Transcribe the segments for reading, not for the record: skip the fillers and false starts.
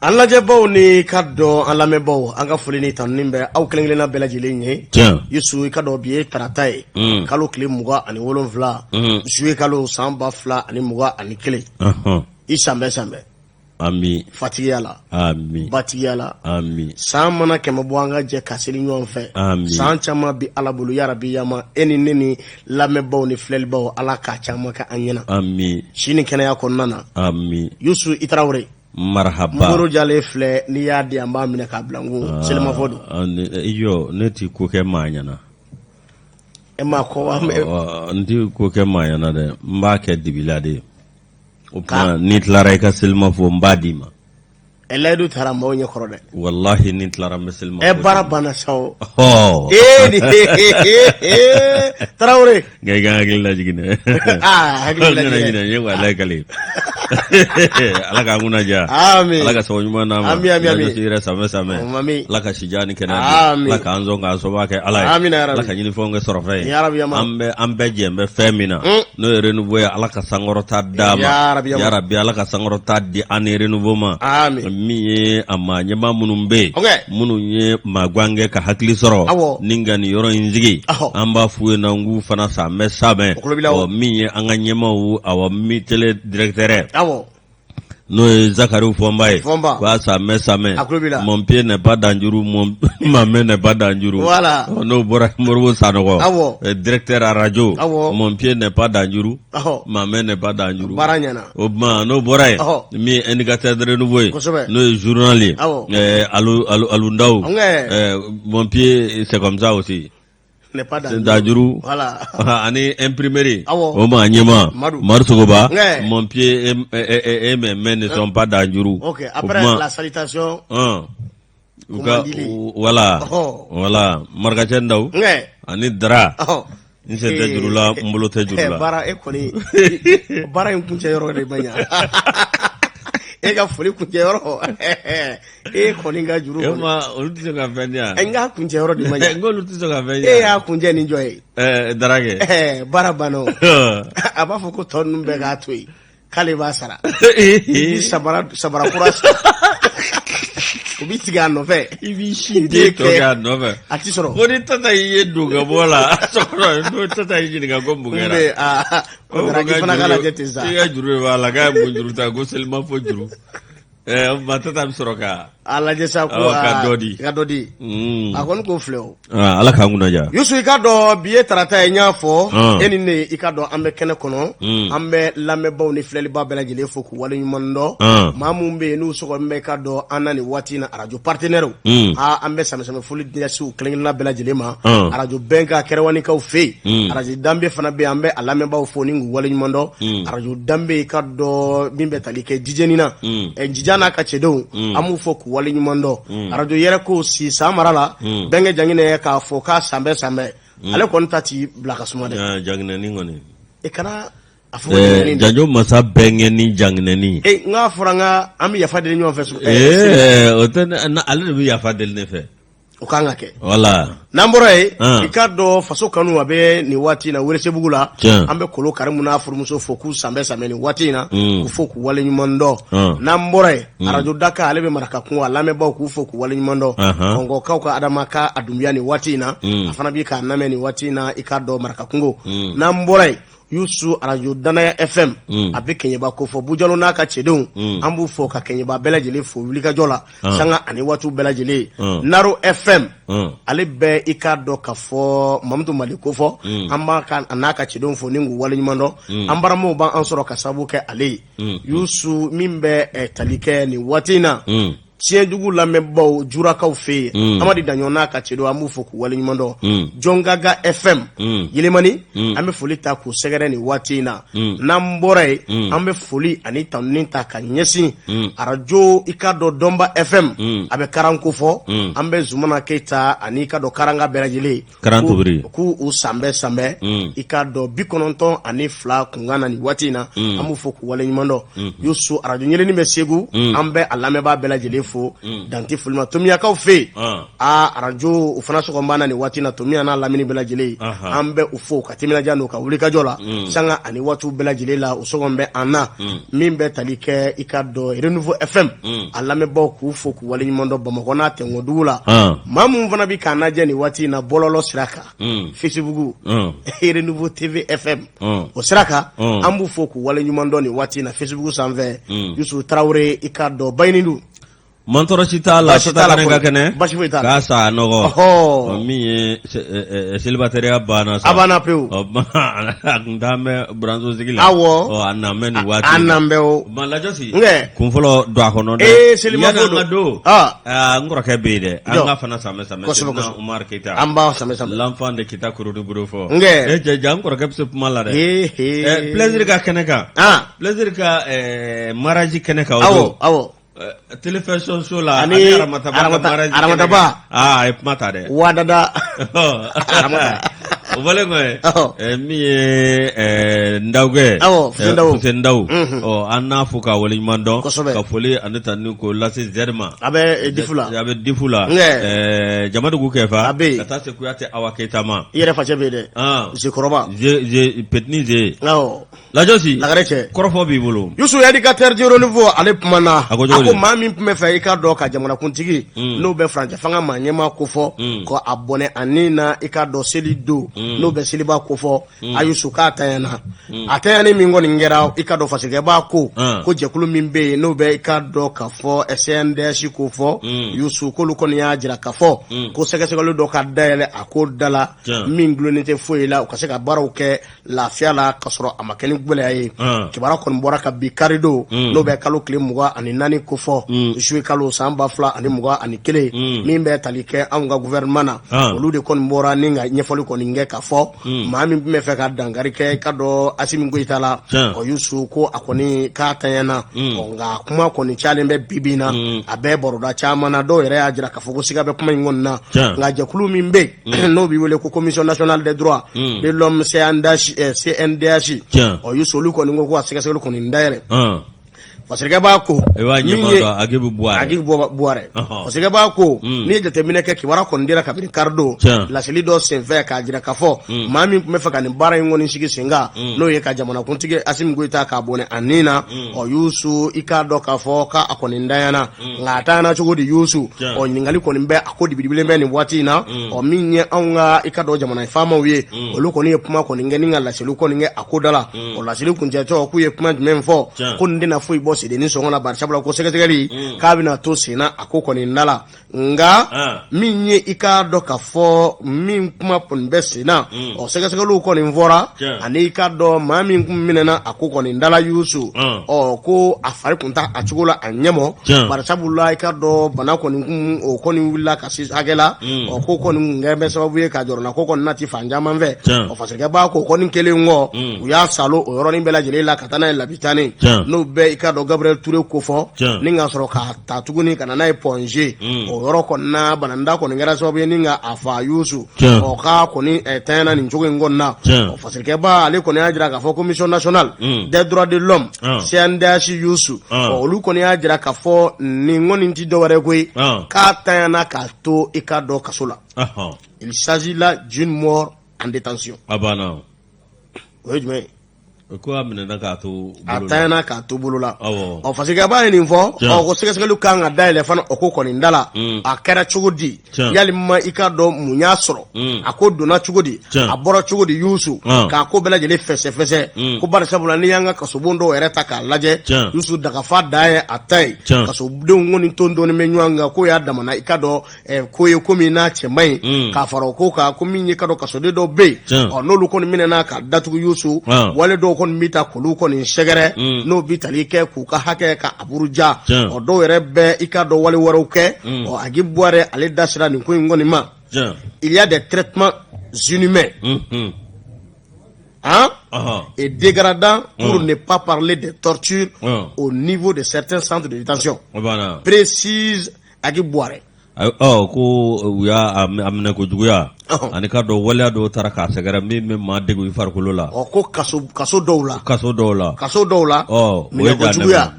An lajɛbaw ni ka dɔn an lamɛnbaw, an ka foli ni tanuni bɛ aw kelen-kelenna bɛɛ lajɛlen ye. Yusu, i ka dɔn bi ye tarata ye, kalo tile 27, zuye kalo, san 2021. I sanbɛ sanbɛ. Ami. Fatigiya la. Ami. Batigiya la. Ami. San mana 100 bɔ, an ka jɛ ka seli ɲɔgɔn fɛ. Ami. San caman bi Ala bolo, yarabi yama e ni ne ni lamɛnbaw ni filɛlibaw, Ala k'a caman kɛ an ɲɛna. Ami. Si ni kɛnɛya kɔnɔna na. Ami. Yusu i Tarawele. Marahaba. Moro jalen filɛ, n'i y'a di an b'a minɛ k'a bila n kun, selimafɔ don. I jɔ, ne ti ko kɛ maa ɲɛna. E ma kɔ. N ti ko kɛ maa ɲɛna dɛ, n b'a kɛ dibila de ye. O tuma n'i tilara i ka selimafɔ, n b'a d'i ma. Ɛ, layidu taara maaw ɲɛ kɔrɔ dɛ. Walahi, ni tilara, n bɛ selima. Ɛ, baara banna sa o. Ɔ. Ee ni Tarawele. Nka i ka hakili lajigin dɛ. Aa, hakili lajigin. N ye walayi kale. Ala k'an kunna diya. Amin. Ala ka sababu ɲuman d'an ma. Ami, ami, ami. Ala ka yɛrɛ sanfɛ sanfɛ. Ami. Ala ka sijan ni kɛnɛya di. Ami. Ala k'an sɔn k'an sɔnba kɛ Ala ye. Amina ya Rabi. Ala ka ɲinifɛnw kɛ sɔrɔfɛn ye. Ya Rabi, yama. An bɛ an bɛɛ jɛ bɛ fɛn min na. N'o ye renouveau ye, Ala ka sankɔrɔta d'a ma. Ya Rabi, yama. Ya Rabi, Ala ka sankɔrɔta di an ni renouveau ma. Amin. Min ye a maa ɲɛmaa minnu bɛ yen. Ok. Minnu ye maa gan kɛ ka hakili sɔrɔ. Awɔ. Ni ka nin yɔrɔ in sigi. Ɔhɔ. An b'a f'u ye na k'u fana sanbɛ sanbɛ. O tulo b'i la o. Ɔ, min ye an ka ɲɛmaaw, awa, mi télé directeur. Awɔ. N'o ye Zakari Fɔnba ye. Fɔnba. K'a sanbɛ sanbɛ. A tulo b'i la. Mon pied n'est pas dangereux, mon ma main n'est pas dangereux. Voilà. Ɔ, n'o bɔra Moribo Sanɔgɔ. Awɔ. Directeur à radio. Awɔ. Mon pied n'est pas dangereux. Ɔhɔ. Ma main n'est pas dangereux. Baara ɲɛna. O tuma n'o bɔra yen. Ɔhɔ. Min ye indicateur de renouveau ye. Kosɛbɛ. N'o ye journal ye. Awɔ. Alu Alu Alu Ndaw. Ɔnkɛ. Mon pied, c'est comme ça aussi. N'est pas dangereux. Dangereux. Voilà. Ani imprimerie. Awɔ. O maa ɲɛmaa. Madu. Madu Sogoba. Ŋɛ. Mon pied et mes mains ne sont pas dangereux. Ok, O après tuma, la salutation. U ka Komandili. Voilà. Ɔhɔ. Voilà. Marikacɛ Ndaw. Ŋɛ. Ani Dara. Ɔhɔ. N sen tɛ juru la, n bolo tɛ juru la. Baara e kɔni, baara in kuncɛ yɔrɔ de ma ɲa. E ka foli kuncɛ yɔrɔ, e kɔni ka juru E kɔni. ma olu tɛ se ka fɛn di yan. N k'a kuncɛ yɔrɔ de ma ɲa. N k'olu tɛ se ka fɛn di E yan. y'a kuncɛ ni jɔn ye? Darakɛ. Baara banna o. A b'a fɔ ko tɔ ninnu bɛɛ k'a to yen, k'ale b'a sara. I bi sabara sabara kura san. U bi tigɛ a nɔfɛ. I b'i si den tɔ kɛ a nɔfɛ. A ti sɔrɔ. Ko ni tata y'i ye don ka bɔ la so kɔnɔ, n'o tata y'i ɲininka ko mun N kɛra. bɛ aa ko Daraki fana k'a lajɛ ten sa. I ka juru de b'a la, k'a ye mun juru ta, ko selimafo juru. Ma tata bɛ sɔrɔ ka. A lajɛ sa ko Awɔ, ka dɔ di. Ka dɔ di. A kɔni k'o filɛ o. Aa, Ala k'an kunna diya. Yusu, i ka dɔn bi ye tarata ye, n y'a fɔ e ni ne, i ka dɔn an bɛ kɛnɛ kɔnɔ. An bɛ lamɛnbaaw ni filɛliba bɛɛ lajɛlen fo k'u waleɲuman dɔn. Maa minnu bɛ yen n'u sɔgɔlen bɛ, i ka dɔn an na nin waati in na, arajo partenaires, aa, an bɛ sɛmɛsɛmɛ foli ɲɛsin u kelen-kelenna bɛɛ lajɛlen ma. Arajo Bɛnka Kɛrɛwanikaw fɛ yen, arajo Danbe fana bɛ yen, an bɛ a lamɛnbaaw fo ni k'u waleɲuman dɔn. Arajo Danbe, i ka dɔn min bɛ tali kɛ Jijɛni na, Jija n'a ka cɛdenw, an b'u fo k'u waleɲuman dɔn. Arajo yɛrɛ ko si san mara la, Bɛnkɛ Janginɛ k'a fɔ k'a sanbɛ sanbɛ, ale kɔni ta t'i bila ka suma dɛ. Ah, Janginɛni kɔni. E kana a fɔ ko Janginɛni dɛ. Janjo masa bɛnkɛ ni Janginɛni. E, n k'a fɔra n ka an bɛ yafa deli ɲɔgɔn fɛ so. O tɛ ale de bɛ yafa deli ne fɛ. O kan ka kɛ. Voilà. N'an bɔra yen, i k'a dɔn faso kanu a bɛ nin waati in na Welesebugu la. An bɛ Kolo Karimu n'a furumuso fo k'u sanbɛ sanbɛ nin waati in na, k'u fo k'u waleɲuman dɔn. N'an bɔra yen, arajo Daka, ale bɛ Maraka kungo, a lamɛnbaaw k'u fo k'u waleɲuman dɔn. Kɔnkɔkaw ka Adama ka a Dunbiya nin waati in na, a fana b'i k'a lamɛn nin waati in na, i k'a dɔn Maraka kungo. N'an bɔra yen, Yusu, arajo Danaya FM, a bɛ Kɛɲɛba kofɔ, Bujalo n'a ka cɛdenw, an b'u fo ka Kɛɲɛba bɛɛ lajɛlen fo wulikajɔ la, sanga ani waatiw bɛɛ lajɛlen. Naro FM, ale bɛ, i k'a dɔn ka fɔ Mamutu Mali kofɔ, an b'a ka a n'a ka cɛdenw fo ni k'u waleɲuman dɔn. An baramuw b'an sɔrɔ ka sababu kɛ ale ye. Yusu, min bɛ tali kɛ nin waati in na, Tiɲɛdugu lamɛnbaaw Jurakaw fɛ yen, Amadi Daɲɔ n'a ka cɛdenw, an b'u fo k'u waleɲuman dɔn. Jɔngaga FM Yelimani, an bɛ foli ta k'u sɛgɛrɛ nin waati in na. N'an bɔra yen, an bɛ foli ani tanuni ta ka ɲɛsin arajo, i k'a dɔn Dɔnba FM, a bɛ Karan kofɔ. An bɛ Zumana Keyita ani i k'a dɔn Karanga bɛɛ lajɛlen Karan tobiri. K'u u sanbɛ sanbɛ, i k'a dɔn 92 kunkan na nin waati in na, an b'u fo k'u waleɲuman dɔn. Yusu, arajo ɲɛlɛni bɛ Segu, an bɛ a lamɛnbaa bɛɛ lajɛlen fo dan tɛ foli ma Tomiyakaw fɛ yen aa arajo o fana sɔgɔlen b'an na nin waati na Tomiya n'a lamini bɛɛ lajɛlen an bɛ u fo ka timinandiya n'u ka wulikajɔ la sanga ani waatiw bɛɛ lajɛlen la u sɔgɔlen bɛ an na min bɛ tali kɛ i k'a dɔn Renouveau FM a lamɛnbaaw k'u fo k'u waleɲuman dɔn Bamakɔ n'a tɛnkudugu la maa minnu fana bɛ k'an lajɛ nin waati in na bɔlɔlɔ sira kan Facebook Renouveau TV FM o sira kan an b'u fo k'u waleɲuman dɔn nin waati in na Facebook sanfɛ Yusu Tarawele i k'a dɔn Bayinidu Mantɔrɔ si t'a la t'a la ka kɛnɛ basi foyi t'a la k'a sa nɔgɔ ɔhɔ min ye célibataire banna sa a banna pewu a tun t'an bɛ buranso sigi la awɔ a nan bɛ nin waati a nan bɛ o ma lajɔsi nkɛ kun fɔlɔ don a kɔnɔ dɛ ee selimafo don don n kɔrɔkɛ bɛ yen dɛ an ka fana sanbɛ sanbɛ kosɛbɛ kosɛbɛ Umar Keyita an b'a sanbɛ sanbɛ l'enfant de Kita Kurudu fɔ nkɛ e cɛ ja n kɔrɔkɛ bɛ se kuma la dɛ ee plaisir ka kɛnɛ kan plaisir ka mariage kɛnɛ kan o don awɔ Télé Fashion Show la ani Aramataba a ye kuma ta dɛ wadada o bɔlen kɔfɛ min ye Ndawukɛ Fuseni Dawu an n'a fo ka waleɲuman dɔn ka foli ani tanuni k'o lase Zɛri ma a bɛ difu la a bɛ difu la Jamadugu Kɛfa ka taa se Kuyate Awa Keyita ma i yɛrɛ facɛ bɛ yen dɛ Zekɔrɔba Petini Ze Lajɔsi lagare cɛ kɔrɔfɔ b'i bolo Yusu éducateur du Renouveau ale kumana a ko maa min tun bɛ fɛ i k'a dɔn ka jamanakuntigi n'o bɛ furancɛ fanga maa ɲɛmaa kofɔ ko a bɔnɛ a ni na i k'a dɔn seli don n'o bɛ seliba kofɔ a Yusu k'a tanyana a tanyani min kɔni kɛra i k'a dɔn fasirikɛbaa ko ko jɛkulu min bɛ yen n'o bɛ i k'a dɔn k'a fɔ CNDH kofɔ Yusu k'olu kɔni y'a jira k'a fɔ ko sɛgɛsɛgɛli dɔ ka dayɛlɛ a ko da la min dulonnen tɛ foyi la u ka se ka baaraw kɛ lafiya la ka sɔrɔ a ma kɛ ni gɛlɛya ye kibaruya kɔni bɔra ka bi karidon n'o bɛ kalo tile 24 kofɔ juillet kalo san 2021 min bɛ tali kɛ anw ka gouvernement na olu de kɔni bɔra ni ka ɲɛfɔli kɔni kɛ k'a fɔ maa min tun bɛ fɛ ka dankari kɛ i k'a dɔn Asimi Goyita la ɔ Yusu ko a kɔni k'a tanyana nka kuma kɔni cayalen bɛ bi bi in na a bɛ baroda caman na dɔw yɛrɛ y'a jira k'a fɔ ko siga bɛ kuma in kɔni na nka jɛkulu min bɛ yen n'o bɛ wele ko commission nationale des droits de l'homme CNDH CNDH ɔ Yusu olu kɔni ko ko ka sɛgɛsɛgɛli kɔni dayɛlɛ fasirikɛbaa ko min ye Agibu Buwarɛ fasirikɛbaa ko n'i ye jateminɛ kɛ kibaruya kɔni dira kabini karidon laseli dɔ senfɛ k'a jira k'a fɔ maa min tun bɛ fɛ ka nin baara in kɔni sigi sen kan n'o ye ka jamanakuntigi Asimi Goyita k'a bɔnɛ a ni na ɔ Yusu i k'a dɔn k'a fɔ k'a kɔni ntanyana nka a tanyana cogo di Yusu ɔ ɲininkali kɔni bɛ a ko dibidibilen bɛ nin waati in na ɔ min ye anw ka i k'a dɔn jamana faamaw ye olu kɔni ye kuma kɔni kɛ ni ka laseli kɔni kɛ a ko da la o laseli kuncɛtɔ k'u ye kuma jumɛn fɔ ko nin tɛna foyi bɔ seden sɔngɔ la bari sabula ko sɛgɛsɛgɛli k'a bɛna to senna a ko kɔni da la nka min ye i k'a dɔn k'a fɔ min kuma kɔni bɛ sen na ɔ sɛgɛsɛgɛliw kɔni fɔra ani i k'a dɔn maa min kun minɛna a ko kɔni da la Yusu ɔ ko a fari kun t'a a cogo la a ɲɛmɔ bari sabula i k'a dɔn bana kɔni kun o kɔni wulila ka se hakɛ la ɔ ko kɔni kun kɛ bɛ sababu ye ka jɔrɔna ko kɔni nati fan caman fɛ ɔ fasirikɛbaa ko kɔni kɛlen kɔ u y'a salo o yɔrɔnin bɛɛ lajɛlen la ka taa n'a ye labitani n'o bɛ i k'a dɔn Gabriel Touré kofɔ ni ka sɔrɔ k'a ta tuguni ka na n'a ye Point G o yɔrɔ kɔni na bananda kɔni kɛra sababu ye ni ka a fa Yusu ɔ k'a kɔni tanyana nin cogo in kɔni na ɔ fasirikɛba ale kɔni y'a jira k'a fɔ commission nationale des droits de l'homme CNDH Yusu ɔ olu kɔni y'a jira k'a fɔ nin kɔni ti dɔwɛrɛ koyi k'a tanyana k'a to i k'a dɔn kaso la il s'agit là d'une mort en détention a banna o ye jumɛn ye Ko a minɛna k'a to a tanyana k'a to bolo la ɔ fasirikɛba ye nin fɔ ɔ ko sɛgɛsɛgɛli kan ka dayɛlɛ fana o ko kɔni da la a kɛra cogo di yalima i k'a dɔn mun y'a sɔrɔ a ko donna cogo di a bɔra cogo di Yusu k'a ko bɛɛ lajɛlen fɛsɛfɛsɛ ko bari sabula n'i y'an ka kasobon dɔw yɛrɛ ta k'a lajɛ Yusu dagafa dan ye a ta ye kasodenw kɔni ton dɔɔni bɛ ɲɔgɔn kan k'o y'a damana i k'a dɔn ko ye ko min n'a cɛ man ɲi k'a fara o ko kan ko min ye k'a dɔn kasoden dɔw bɛ yen ɔ n'olu kɔni minɛna ka datugu Yusu wale dɔw kɔni bɛ ta k'olu kɔni sɛgɛrɛ n'o bɛ tali kɛ k'u ka hakɛ ka a buruja ɔ dɔw yɛrɛ bɛ i k'a dɔn wale wɛrɛw kɛ ɔ Agibu Buwarɛ ale da sera nin ko in kɔni ma il y a des traitements inhumains hein, et dégradants pour ne pas parler des tortures au niveau de certains centres de détention. Précise Agibu Buwarɛ. Ko u y'a minɛ ko juguya ani k'a dɔn waleya dɔw taara k'a sɛgɛrɛ min bɛ maa degun i farikolo la ɔ ko kaso dɔw la kaso dɔw la kaso dɔw la o minɛ juguya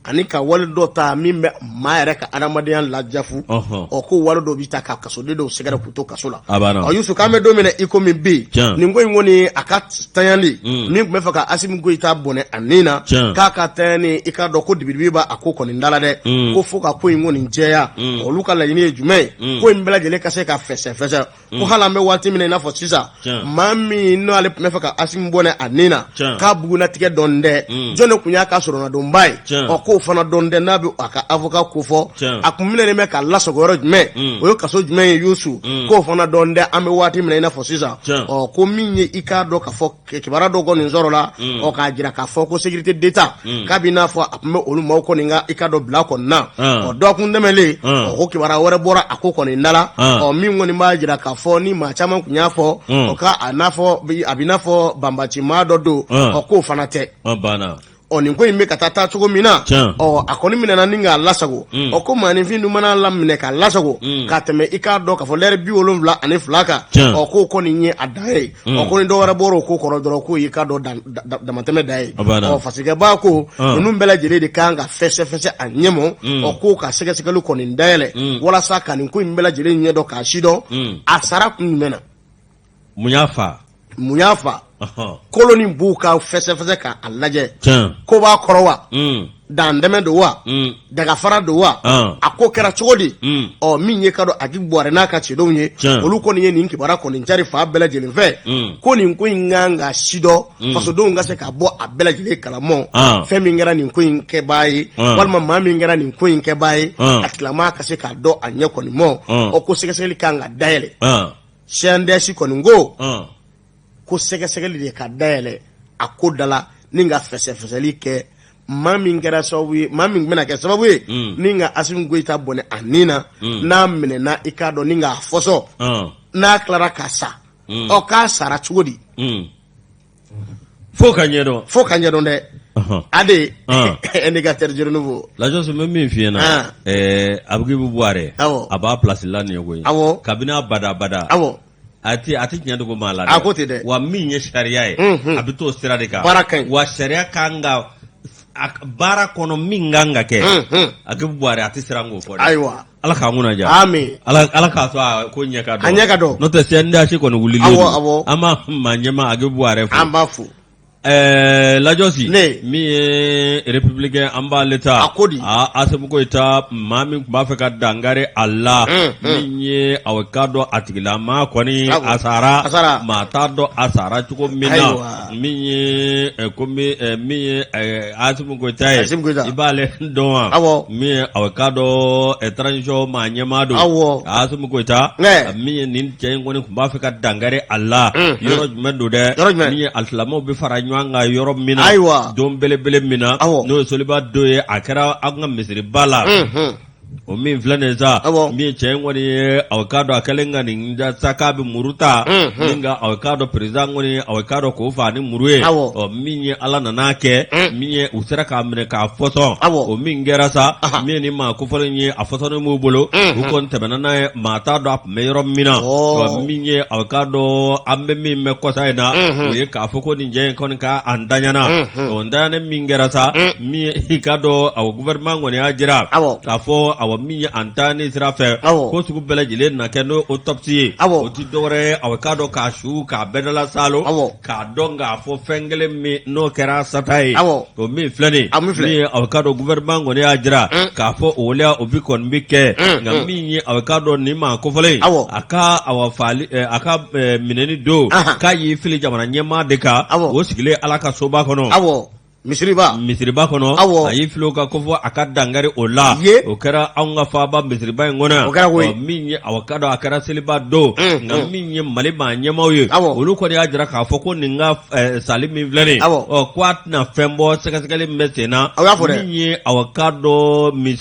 Ani ka wale dɔ ta min bɛ maa yɛrɛ ka adamadenya lajafu. Ɔ, ko wale dɔ bɛ ta ka kasoden dɔw sɛgɛrɛ k'u to kaso la. Ɔ, Yusu, k'an bɛ don min na i komi bi, nin ko in kɔni, a ka tanyali min tun bɛ fɛ ka Asimi Goyita bɔnɛ a ni na, k'a ka tanyani, i k'a dɔn ko dibidibi b'a a ko kɔni da la dɛ, ko fo ka ko in kɔni jɛya. Olu ka laɲini ye jumɛn ye? Ko in bɛɛ lajɛlen ka se ka fɛsɛfɛsɛ, ko hali an bɛ waati min na i n'a fɔ sisan, maa min n'ale tun bɛ fɛ ka Asimi bɔnɛ a ni na, k'a bugunnatigɛ dɔn dɛ, jɔn de tun y'a ka soronadonba ye? Ɔ, k'o fana dɔn dɛ, n'a bɛ a ka avocat kofɔ. A kun minɛnen bɛ ka lasago yɔrɔ jumɛn? O ye kaso jumɛn ye, Yusu? K'o fana dɔn dɛ, an bɛ waati min na i n'a fɔ sisan. Ɔ, ko min ye, i k'a dɔn k'a fɔ kibaruya dɔw kɔni sɔrɔla, ɔ, k'a jira k'a fɔ ko sécurité d'État, k'a b'i n'a fɔ a tun bɛ olu maaw kɔni ka, i k'a dɔn, bila kɔni na. Ɔ, dɔgɔkun tɛmɛlen, ɔ, ko kibaruya wɛrɛ bɔra a ko kɔni da la, ɔ, min kɔni b'a jira k'a fɔ ni maa caman tun y'a fɔ, ɔ, k'a n'a fɔ a b'i n'a fɔ banbaci maa dɔ don, ɔ, k'o fana tɛ. Ɔ, nin ko in bɛ ka taa taa cogo min na, ɔ, a kɔni minɛna ni k'a lasago. Ɔ, ko maaninfin dun mana laminɛ k'a lasago ka tɛmɛ, i k'a dɔn k'a fɔ lɛrɛ 72 kan, ɔ, k'o kɔni ye a dan ye. Ɔ, ko ni dɔ wɛrɛ bɔra o ko kɔrɔ dɔrɔn, k'o y'i k'a dɔn damatɛmɛ dan ye. Ɔ, fasikɛba ko ninnu bɛɛ lajɛlen de kan ka fɛsɛfɛsɛ a ɲɛmɔ. Ɔ, ko ka sɛgɛsɛgɛli kɔni dayɛlɛ walasa ka nin ko in bɛɛ lajɛlen ɲɛdɔn k'a sidɔn, a sara kun jumɛn na. Mun y'a fa? Mun y'a fa? Kolo ni b'u ka fɛsɛfɛsɛ k'a lajɛ. Ko b'a kɔrɔ wa? Dantɛmɛ don wa? Dagafara don wa? A ko kɛra cogo di? Ɔ, min ye ka dɔn Agibu Buwarɛ n'a ka cɛdenw ye, olu kɔni ye nin kibaruya kɔni cari fan bɛɛ lajɛlen fɛ, ko nin ko in kan ka sidɔn, fasodenw ka se ka bɔ a bɛɛ lajɛlen kalamɔ, fɛn min kɛra nin ko in kɛbaa ye, walima maa min kɛra nin ko in kɛbaa ye, a tigilamaa ka se k'a dɔn a ɲɛ kɔni mɔ. Ɔ, ko sɛgɛsɛgɛli kan ka dayɛlɛ. CNDH kɔni ko ko sɛgɛsɛgɛli de ka dayɛlɛ a ko da la ni ka fɛsɛfɛsɛli kɛ, maa min kɛra sababu ye, maa min bɛna kɛ sababu ye ni ka Asimi Goyita bɔnɛ a ni na, n'a minɛna, i k'a dɔn, ni k'a fɔsɔn, n'a tilara ka sa, ɔ, k'a sara cogo di? Fo ka ɲɛdɔn. Fo ka ɲɛdɔn dɛ. A de indicateur du renouveau. Lajɔsi, n bɛ min f'i ɲɛna, Agibu Buwarɛ, a b'a place la nin ye koyi. Kabini a bada bada, a tɛ tiɲɛ dogo maa la dɛ. A ko ten dɛ. Wa min ye sariya ye, a bɛ t'o sira de kan. Baara ka ɲi. Wa sariya kan ka baara kɔnɔ, min kan ka kɛ, Agibu Buwarɛ a tɛ siran k'o fɔ dɛ. Ayiwa. Ala k'an kunna diya. Amin. Ala k'a to a ko ɲɛ ka dɔn. A ɲɛ ka dɔn. N'o tɛ CNDH kɔni wulilen don. Awɔ, awɔ. An b'a maa ɲɛmaa Agibu Buwarɛ fo. An b'a fo. Ɛɛ Lajɔsi. Ne. Min ye républicain an b'ale ta. A ko di? Aa, Asimi Goyita, maa min tun b'a fɛ ka dankari a la. Min ye aw k'a dɔn, a tigilamaa kɔni a sara. A sara. Maa t'a dɔn a sara cogo min na. Ayiwa. Min ye komi min ye Asimi Goyita ye, Asimi Goyita. I b'ale dɔn wa? Awɔ. Min ye aw k'a dɔn transition maa ɲɛmaa don. Awɔ. Asimi Goyita. Min ye nin cɛ in kɔni tun b'a fɛ ka dankari a la. Yɔrɔ jumɛn don dɛ? Yɔrɔ jumɛn? Min ye alisilamɛw bɛ fara ɲɔgɔn kan yɔrɔ min na. Ayiwa. Don belebele min na. Awɔ. N'o ye seliba don ye, a kɛra an ka misiriba la. O min filɛ nin sa, min ye cɛ in kɔni ye, aw k'a dɔn, a kɛlen ka nin da sa k'a bɛ muru ta, min ka aw k'a dɔn président kɔni, aw k'a dɔn, k'o faa ni muru ye. Ɔ, min ye Ala nana kɛ, min ye u sera k'a minɛ k'a fɔsɔn. O min kɛra sa, min ye nin maa kofɔlen ye, a fɔsɔnnen b'u bolo, u kɔni tɛmɛna n'a ye, maa t'a dɔn a tun bɛ yɔrɔ min na. Min ye aw k'a dɔn, an bɛ min mɛn kɔsa in na, o ye k'a fɔ ko nin cɛ in kɔni ka a ntanyana. O ntanyani min kɛra sa, min ye i k'a dɔn, aw gouvernement kɔni y'a jira k'a fɔ, awa, min ye a ntanyani sira fɛ, ko sugu bɛɛ lajɛlen na kɛ n'o autopsie ye. O ti dɔwɛrɛ ye, aw k'a dɔn, k'a su k'a bɛɛ dala saalo, k'a dɔn k'a fɔ fɛn kelen min n'o kɛra sata ye. O min filɛ nin min ye, aw k'a dɔn, gouvernement kɔni y'a jira k'a fɔ o waleya o bi kɔni bi kɛ. Nka min ye aw k'a dɔn, nin maa kofɔlen, a ka awa faali, a ka minɛni don, k'a y'i fili jamana ɲɛmaa de kan, o sigilen Ala ka soba kɔnɔ. Misiriba. Misiriba kɔnɔ. Awɔ. A y'i fili o kan ko fɔ a ka dankari o la. Ye. O kɛra anw ka faaba misiriba in kɔnɔ yan. O kɛra koyi. Ɔ, min ye aw k'a dɔn, a kɛra seliba don. Nka min ye Mali maa ɲɛmaaw ye. Awɔ. Olu kɔni y'a jira k'a fɔ ko nin ka sali min filɛ nin ye. Awɔ. Ɔ, ko a tɛna fɛn bɔ sɛgɛsɛgɛli min bɛ sen na. Aw y'a fɔ dɛ. Min ye aw k'a dɔn,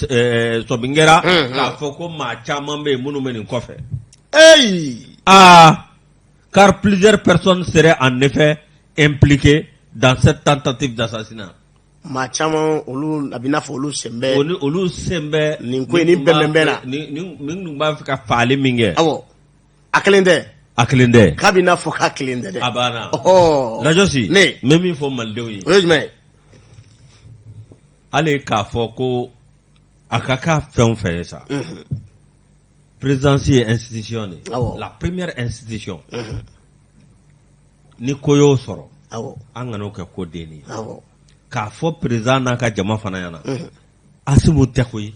sɔmi kɛra. K'a fɔ ko maa caman bɛ yen minnu bɛ nin kɔfɛ. Eyi. Aa, car plusieurs personnes seraient en effet impliquées dans cette tentative d'assassinat. Maa caman, olu a bɛ n'a fɔ olu sen bɛ. Olu sen bɛ. Nin ko in ni bɛnbɛn na. Ni ninnu b'a fɛ ka faali min kɛ. Awɔ, a kelen tɛ. A kelen tɛ. K'a bɛ n'a fɔ k'a kelen tɛ dɛ. A banna. Ɔhɔ. Lajɔsi. Ne. N bɛ min fɔ malidenw ye. O ye jumɛn ye? Hali k'a fɔ ko a ka k'a fɛn o fɛn ye sa, présidence ye institution de ye, la première institution. Ni ko y'o sɔrɔ, an kana o kɛ ko dennin ye. K'a fɔ président n'a ka jama fana ɲɛna, Asimu tɛ koyi,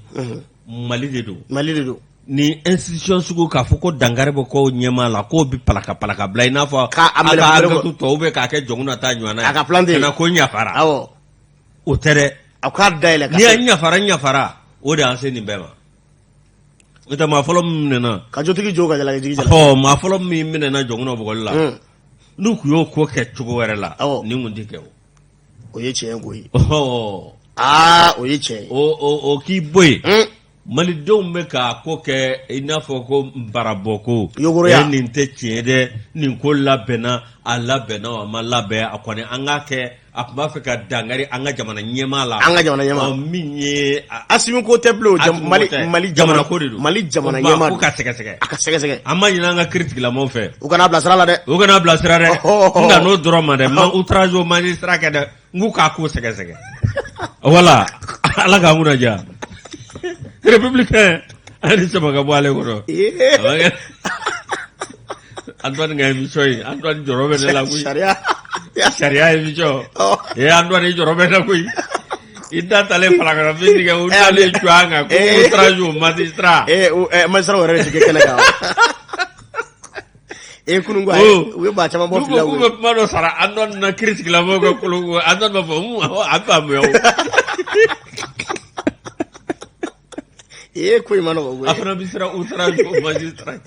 Mali de don. Mali de don. Ni institution sugu k'a fɔ ko dankari bɛ ko ɲɛmaa la, k'o bɛ palaka palaka bila i n'a fɔ k'a a ka enquête tɔw bɛ k'a kɛ Jɔnkunda ta ɲɔgɔnna ye. A ka plan ka na ko n yafara. O tɛ dɛ. A k'a dayɛlɛ. N'i y'a yafara n yafara, o de y'an se nin bɛɛ ma. N'o tɛ maa fɔlɔ min minɛna. Ka jotigi jo ka jalakitigi jalaki. Ɔ maa fɔlɔ min minɛna Jɔnkunda bugɔli la. N'u tun y'o ko kɛ cogo wɛrɛ la. Nin tun tɛ kɛ o. O ye tiɲɛ koyi. Aa o ye tiɲɛ ye. O k'i bɔ yen. Malidenw bɛ k'a ko kɛ i n'a fɔ ko barabɔ ko. Yogoroya. Nin tɛ tiɲɛ dɛ, nin ko labɛnna, a labɛnna a ma labɛn, a kɔni an k'a kɛ. A tun b'a fɛ ka dankari an ka jamana ɲɛmaa la. An ka jamana ɲɛmaa. Min ye. Asimi ko tɛ bilen o, Mali Mali jamana ko de don. Mali jamana ɲɛmaa. Ko ka sɛgɛsɛgɛ. A ka sɛgɛsɛgɛ. An b'a ɲini an ka kiritigilamaw fɛ. U kana bila sira la dɛ. U kana bila sira dɛ. N ka n'o dɔrɔn ma dɛ, ma outrage au magistrat kɛ dɛ, n k'u k'a ko sɛgɛsɛgɛ. Voilà, Ala k'an kunna diya. Républicain, an ni sama ka bɔ ale kɔrɔ. Antoine ka émission ye, Antoine jɔrɔ bɛ ne la koyi. Sariya. Sariya émission. Ee Antoine i jɔrɔ bɛ ne la koyi. I da talen falakara fin tigɛ, u dalen jɔ an kan ko outrage au magistrat. Ee magistrat yɛrɛ de tɛ kɛ kɛnɛ kan. Ee kunun ko u ye maa caman bɔ fili la. K'u bɛ kuma dɔ sara Antoine na kiiri tigilamɔgɔw ka kolo ko Antoine b'a fɔ a bɛ faamuya o. Ee ko in ma nɔgɔn koyi. A fana bɛ siran outrage au magistrat.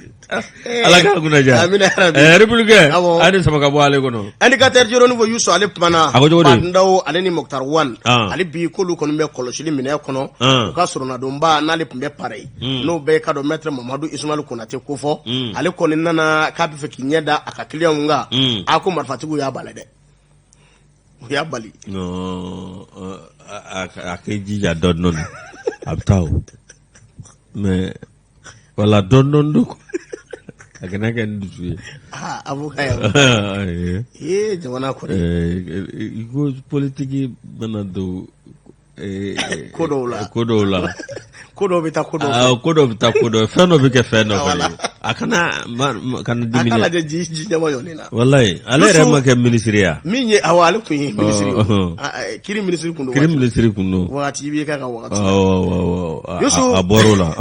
Ala k'a kunna diya. Amina yarabi. Républicain a ye sama ka bɔ ale kɔnɔ. Indicateur du Renouveau Youssou ale kumana. A ko cogo di? Bah N'Daw ale ni Moctar Ouane. Ale bi k'olu kɔni bɛ kɔlɔsili minɛ kɔnɔ. U ka soronadonba n'ale tun bɛ Paris. N'o bɛɛ ka dɔn maître Mamadu Ismaël Konate kofɔ. Ale kɔni nana k'a bɛ fɛ k'i ɲɛ da a ka clientw kan. A ko marifatigiw y'a bali dɛ. U y'a bali. Non, a k'i jija dɔɔni dɔɔni a bɛ taa o. Mais voilà dɔɔni dɔɔni don a kana kɛ ni dusu ye. Aa avocat yɛrɛ. Ee jamana kɔni. I ko politiki mana don ko dɔw la. Ko dɔw la. Ko dɔw bɛ taa ko dɔw fɛ. Ko dɔw bɛ taa ko dɔ fɛn dɔ bɛ kɛ fɛn dɔ fɛ. A kana kana dimi dɛ. A k'a lajɛ ji ji ɲɛma jɔlen na. Walayi ale yɛrɛ ma kɛ minisiri ya. Min ye awɔ ale tun ye minisiri ye. Kiri minisiri tun don. Kiri minisiri tun don. Wagati i b'i k'a ka wagati. Awɔ. Yusu a bɔr'o la.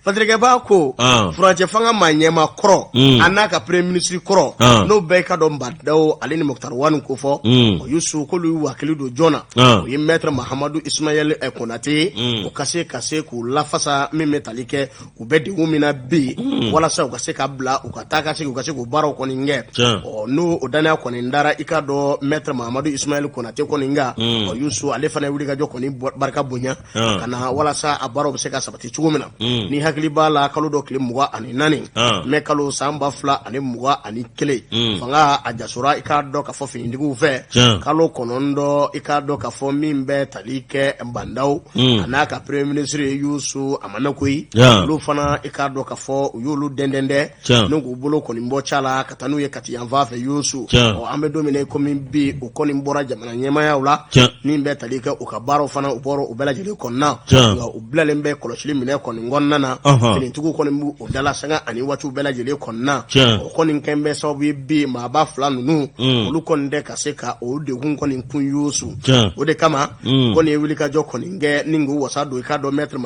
Fatirikɛba ko furancɛ fanga maa ɲɛmaa kɔrɔ a n'a ka premier ministre kɔrɔ n'o bɛɛ ka dɔn Bah N'Daw ale ni Moctar Ouane ko fɔ o Yusu k'olu y'u hakili don jɔn na o ye maître Mahamadu Ismaël Konate ye o ka se k'u lafasa min bɛ tali kɛ u bɛ degun min na bi walasa u ka se ka bila u ka taa ka segin u ka se k'u baaraw kɔni kɛ ɔ n'o o dannaya kɔni dara i ka dɔn maître Mahamadu Ismaël Konate kɔni kan ɔ Yusu ale fana ye wulikajɔ kɔni barika bonya ka na walasa a baaraw bɛ se ka sabati cogo min na ni hakili b'a la kalo dɔ tile 24 mɛ kalo san 2021 fanga a jasora i k'a dɔn k'a fɔ finitigiw fɛ kalo 9 i k'a dɔn k'a fɔ min bɛ tali kɛ Bah N'Daw a n'a ka premier ministre Yusu a ma mɛn koyi olu fana i k'a dɔn k'a fɔ u y'olu dɛndɛndɛ n'u k'u bolo kɔni bɔ ca la ka taa n'u ye Kati yanfan fɛ Yusu ɔ an bɛ don min na komi bi u kɔni bɔra jamana ɲɛmaaya la min bɛ tali kɛ u ka baaraw fana u bɔra u bɛɛ lajɛlen kɔnɔna nka u bilalen bɛ kɔlɔsili minɛ kɔni kɔnɔna na finitigiw kɔni b'u o dala sanga ani waatiw bɛɛ lajɛlen kɔnɔna o kɔni kɛn bɛ sababu ye bi maaba fila ninnu olu kɔni tɛ ka se ka o degun kɔni kun Yusu o de kama kɔni ye wulikajɔ kɔni kɛ ni k'u wasa don i k'a dɔn maître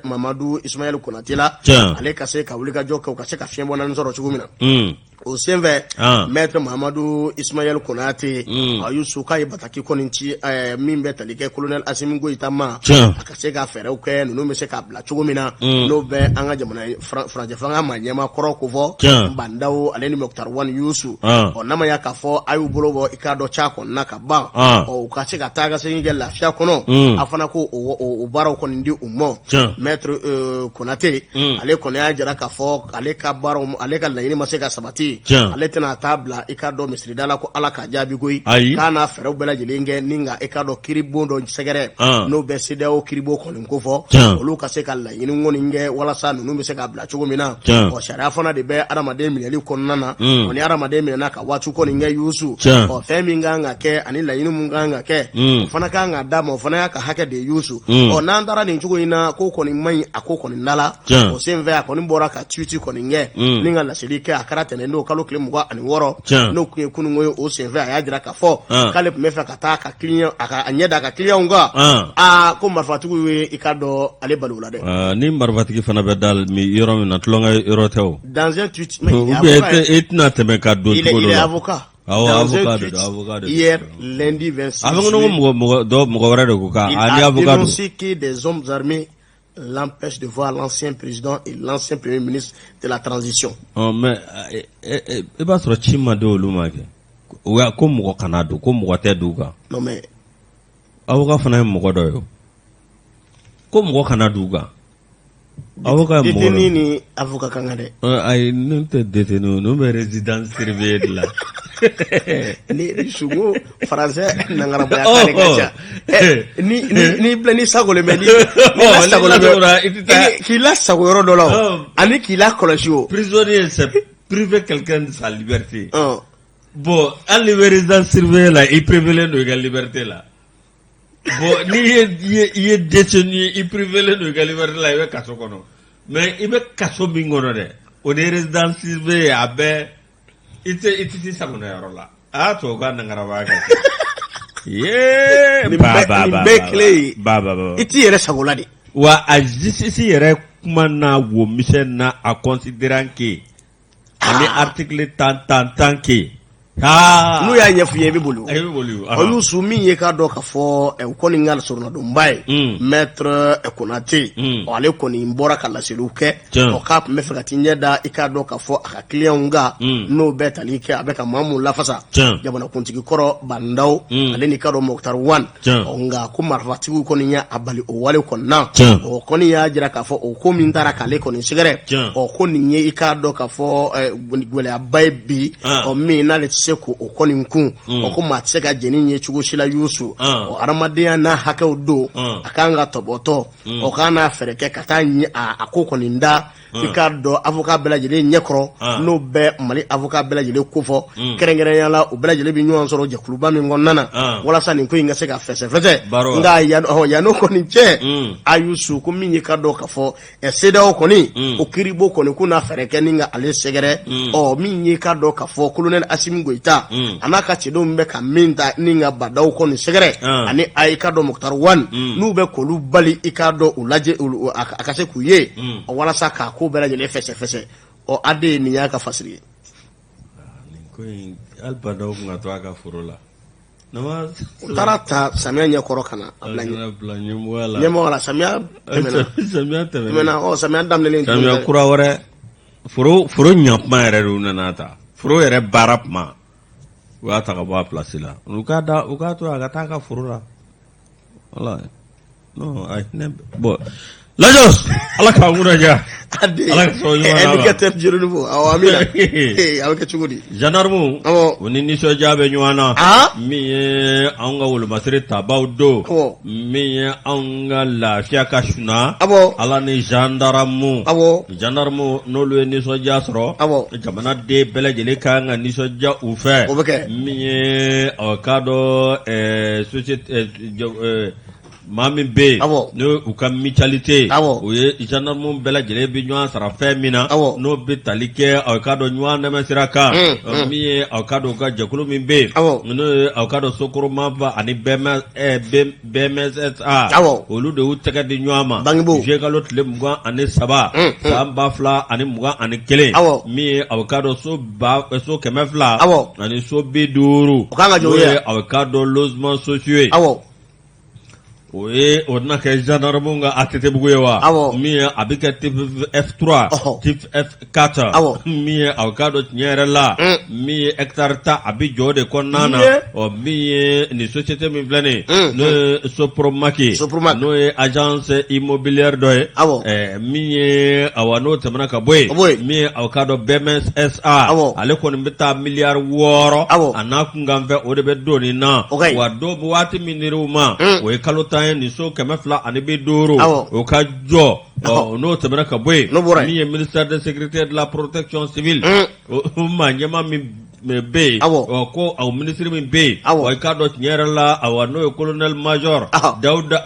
Mamadu Ismaël Konate la ale ka se ka wulikajɔ kɛ u ka se ka fiɲɛ bɔnani sɔrɔ cogo min na o senfɛ maître Mahamadu Ismaël Konate a Yusu k'a ye bataki kɔni ci min bɛ tali kɛ colonel Asimi Goyita ma a ka se ka fɛɛrɛw kɛ ninnu bɛ se k'a bila cogo min na n'o bɛ an ka jamana furancɛ fanga maa ɲɛmaa kɔrɔ kofɔ Bah N'Daw ale ni Moctar Ouane Yusu ɔ n'a ma ya k'a fɔ a y'u bolo bɔ i k'a dɔn ca kɔnɔna ka ban ɔ u ka se ka taa ka segin kɛ lafiya kɔnɔ a fana ko o baaraw kɔni di u ma maître Konate ale kɔni y'a jira k'a fɔ ale ka baaraw ale ka laɲini ma se ka sabati ale tɛna taa bila i k'a dɔn misirida la ko Ala k'a jaabi koyi k'a n'a fɛɛrɛw bɛɛ lajɛlen kɛ ni ka i k'a dɔn kiiribon dɔ sɛgɛrɛ n'o bɛ CEDEAO kiiribon kɔni kofɔ olu ka se ka laɲini kɔni kɛ walasa walasa ninnu bɛ se ka bila cogo min na. Ɔ, sariya fana de bɛ adamaden minɛli kɔnɔna na. Ɔ, ni adamaden minɛna ka waati kɔni kɛ, Yusu, ɔ, fɛn min kan ka kɛ ani laɲini min kan ka kɛ, o fana kan ka d'a ma, o fana y'a ka hakɛ de ye, Yusu. Ɔ, n'an taara nin cogo in na, ko kɔni man ɲi a ko kɔni da la. O senfɛ, a kɔni bɔra ka tweet kɔni kɛ ni ka laseli kɛ. A kɛra tɛnɛn don, kalo tile 26, n'o tun ye kununko ye. O senfɛ, a y'a jira k'a fɔ k'ale tun bɛ fɛ ka taa a ka client, a ka a ɲɛ da a ka clientw kan. Aa, ko marifatigiw ye, i k'a dɔn, ale bali o la dɛ. Ni marifatigi fana bɛ da yɔrɔ min na, tulonkɛ yɔrɔ tɛ o. Dans un tweet, ou bien e tɛna tɛmɛ ka don cogo dɔ la. Il est avocat. Awɔ, avocat de don, avocat de don. Hier, lundi 26 A fɔ ko mɔgɔ mɔgɔ dɔ mɔgɔ wɛrɛ de ko k'a ni avocat don. Il a dénoncé que des hommes armés l'empêchent de voir l'ancien président et l'ancien premier ministre de la transition. Ɔ, mais i b'a sɔrɔ ci ma di olu ma kɛ. Ko mɔgɔ kana don, ko mɔgɔ tɛ don kan. Non mais avocat fana ye mɔgɔ dɔ ye, ko mɔgɔ kana don kan. Avocat ye mɔgɔ détenu ni avocat kan kan dɛ. Ayi, ninnu tɛ détenu, ninnu bɛ résidence surveillée de la. Ni sugo français nangarabaya kan de ka ca. Ni ni bila ni sagolen bɛ, ni lasagolen bɛ, k'i lasago yɔrɔ dɔ la o, ani k'i lakɔlɔsi o. Prisonnier, c'est priver quelqu'un de sa liberté. Bon, hali n'i bɛ résidence surveillée la, i privélen don i ka liberté la. Bon, n'i ye i ye détenu ye, i privélen don i ka liberté la, i bɛ kaso kɔnɔ. Mais i bɛ kaso min kɔnɔ dɛ, o ni résidence surveillée, a bɛɛ, i tɛ t'i sagona yɔrɔ la. A y'a to o ka nangarabaya ka kɛ. Yee, nin bɛɛ kelen ye. Ba ba ba. I t'i yɛrɛ sago la de. Wa a justice yɛrɛ kuma na wo misɛn na, a considérant que ani article tan tan tan ke n'u y'a ɲɛf'i ye, i bɛ boli. I bɛ boli. O Yusu, min ye k'a dɔn k'a fɔ u kɔni ka soronadonba ye, maître Konate, ale kɔni bɔra ka laseliw kɛ. Ɔ, k'a tun bɛ fɛ ka t'i ɲɛ da, i k'a dɔn k'a fɔ a ka clientw kan, n'o bɛɛ tali kɛ a bɛ ka maa mun lafasa, jamanakuntigi kɔrɔ Bah N'Daw, ale n'i k'a dɔn Moctar Ouane. Nka ko marifatigiw kɔni ye a bali o wale kɔni na. O kɔni y'a jira k'a fɔ o ko min taara k'ale kɔni sɛgɛrɛ, ɔ, ko nin ye, i k'a dɔn k'a fɔ, gɛlɛyaba ye bi, ɔ, min n'ale tɛ se k'o kɔni kun. Ɔ, ko maa tɛ se ka jɛn ni ye cogo si la, Yusu. Ɔ, adamadenya n'a hakɛw don, a kan ka tɔbɔtɔ. Ɔ, k'a n'a fɛɛrɛ kɛ ka taa a ko kɔni da, i k'a dɔn, avocat bɛɛ lajɛlen ɲɛkɔrɔ, n'o bɛ Mali avocat bɛɛ lajɛlen kofɔ, kɛrɛnkɛrɛnya la, u bɛɛ lajɛlen bɛ ɲɔgɔn sɔrɔ jɛkuluba min kɔnɔna na, walasa nin ko in ka se ka fɛsɛfɛsɛ. Nka yann'o kɔni cɛ, a Yusu, ko min ye k'a dɔn k'a fɔ CEDEAO kɔni, o kiiribo kɔni k'u n'a fɛɛrɛ kɛ ni ka ale sɛgɛrɛ. Ɔ, min ye k'a dɔn k'a fɔ colonel Assimi Goïta a n'a ka cɛdenw bɛ ka min ta ni ka Bah N'Daw kɔni sɛgɛrɛ, ani a i k'a dɔn Moctar Ouane, n'u bɛ k'olu bali, i k'a dɔn, u lajɛ, a ka se k'u ye, walasa k'a ko bɛɛ lajɛlen fɛsɛfɛsɛ. Ɔ, AD, nin y'a ka fasiri ye. Nin ko in, hali Bah N'Daw tun ka to a ka foro la. U taara ta samiya ɲɛkɔrɔ ka na a bila ɲɛmɔgɔya la, ɲɛmɔgɔ la. Samiya tɛmɛna, samiya tɛmɛna. Ɔ, samiya daminɛlen. Samiya kura wɛrɛ, foro ɲa kuma yɛrɛ de, u nana ta foro yɛrɛ baara kuma, u y'a ta ka bɔ a place la. U k'a da, u k'a to a ka taa a ka foro la. Wala non, a hinɛ. Bon, Lajos, Ala k'an kunna diya. Ala ka sɔn ɲuman na. Indicateur du renouveau. Awɔ, amina. A bɛ kɛ cogo di? Gendarme, u ni nisɔndiya bɛ ɲɔgɔn na. Min ye anw ka wolomasiri tabaw don. Min ye anw ka lafiya ka suna. Ala ni gendarme. Gendarme, n'olu ye nisɔndiya sɔrɔ. Jamanaden bɛɛ lajɛlen ka kan ka nisɔndiya u fɛ. O bɛ kɛ. Min ye ɔ k'a dɔn société maa min bɛ yen, n'o u ka mutualité, o ye gendarme bɛɛ lajɛlen bɛ ɲɔgɔn sara fɛn min na, n'o bɛ tali kɛ aw k'a dɔn ɲɔgɔn dɛmɛ sira kan, min ye aw k'a dɔn u ka jɛkulu min bɛ yen, n'o ye aw k'a dɔn Sopromaf ani BMSA, olu de y'u tɛgɛ di ɲɔgɔn ma juillet kalo tile 23 san 2021, min ye aw k'a dɔn so 200 ani so 50, n'o ye aw k'a dɔn logements sociaux ye. O ye o tɛna kɛ gendarme ka ATT-bugu ye wa? Min ye a bɛ kɛ type F3, type F4, min ye aw k'a dɔn tiɲɛ yɛrɛ la, min ye hectare 10, a bɛ jɔ o de kɔnɔna na. Ɔ, min ye nin société min filɛ nin ye, n'o ye Sopromac ye, n'o ye agence immobilière dɔ ye, min ye awa n'o tɛmɛna ka bɔ yen, min ye aw k'a dɔn BMSA, ale kɔni bɛ taa miliyari 6 a n'a kunkanfɛn, o de bɛ don nin na. Wa dɔw bɛ waati min dir'u ma, o ye kalo 10 an ye nin so 250 o ka jɔ, ɔ n'o tɛmɛna ka bɔ yen, min ye ministère de sécurité de la protection civile o maa ɲɛmaa min bɛ yen, ɔ ko o minisiri min bɛ yen, i k'a dɔn tiɲɛ yɛrɛ la, awa n'o ye colonel major Dawuda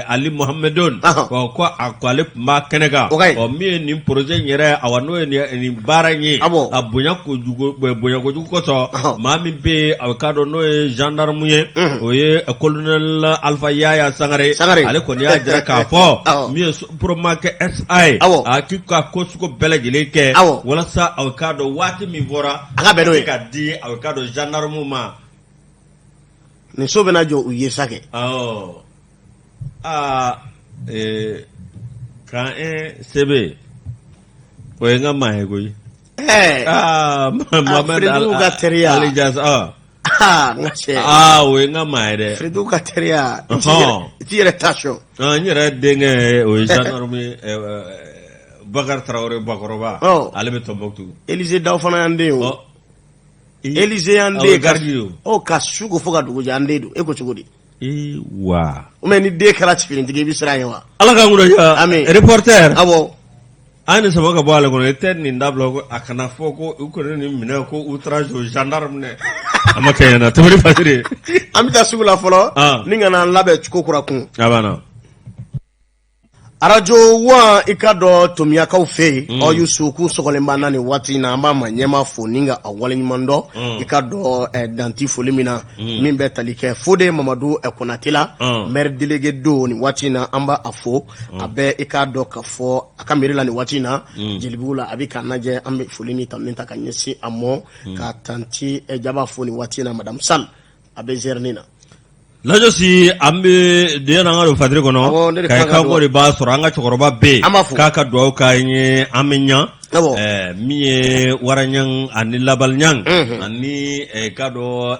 Ali Mohamedine, ɔ ko a ko ale tun b'a kɛnɛ kan, ɔ min ye nin projet in yɛrɛ, awa n'o ye nin baara in ye, a bonya kojugu bonya kojugu kosɔn, maa min bɛ yen, a k'a dɔn n'o ye gendarme ye, o ye colonel Alpha Yaya Sangare, ale kɔni y'a jira k'a fɔ min ye Sopromag SA ye, a k'i ka ko sugu bɛɛ lajɛlen kɛ walasa a k'a dɔn waati min fɔra a ka bɛn n'o ye ka di a k'a dɔn gendarme ma. Nin so bɛna jɔ u ye sa kɛ. Aa camp 1 CB o ye n ka maa ye koyi. Aa Mohamed ka teriya Ali Jasa. Aa o ye n ka maa ye dɛ. Firidu ka teriya i t'i yɛrɛ ta sɔn. N yɛrɛ denkɛ o ye gendarme ye Bakari Tarawele Bakɔrɔba, ale bɛ Tɔnbukutu. Elize Daw fana y'an den ye o. Elize y'an den ye ka su ko fo ka dugu jɛ an den don e ko cogo di? Ee wa. Ou bien ni den kɛra finitigi i bɛ siran a ɲɛ wa? Ala k'an kunna diya. Ami. Reporter. Awɔ. An ni sama ka bɔ ale kɔnɔ i tɛ nin dabila ko a kana fɔ ko u kɔni nin minɛ ko outrage aux gendarmes dɛ. A ma kɛ ɲɛna tɛmɛni fasiri. An bɛ taa sugu la fɔlɔ. Ni ka na an labɛn ko kura kun. A banna. Arajo wa i k'a dɔn tomiyakaw fɛ yen ɔ Yusu k'u sɔgɔlen b'an na nin waati in na an b'a ma ɲɛmaa fo ni ka a waleɲuman dɔn i k'a dɔn dan tɛ foli min na min bɛ tali kɛ Fode Mamadu Konate la maire délégué don nin waati in na an b'a fo a bɛ i k'a dɔn ka fɔ a ka mairie la nin waati in na Jelibugu la a bɛ k'an lajɛ an bɛ foli ni tanuni ta ka ɲɛsin a ma ka tanti Jaba fo nin waati in na madame Sall a bɛ zɛrɛni na Lajɔsi an bɛ den an ka don fatiri kɔnɔ Kayikaw de b'a sɔrɔ an ka cɛkɔrɔba bɛ yen k'a ka dugawu k'an ye an bɛ ɲa min ye Waraɲang ani Labaliɲang ani k'a dɔn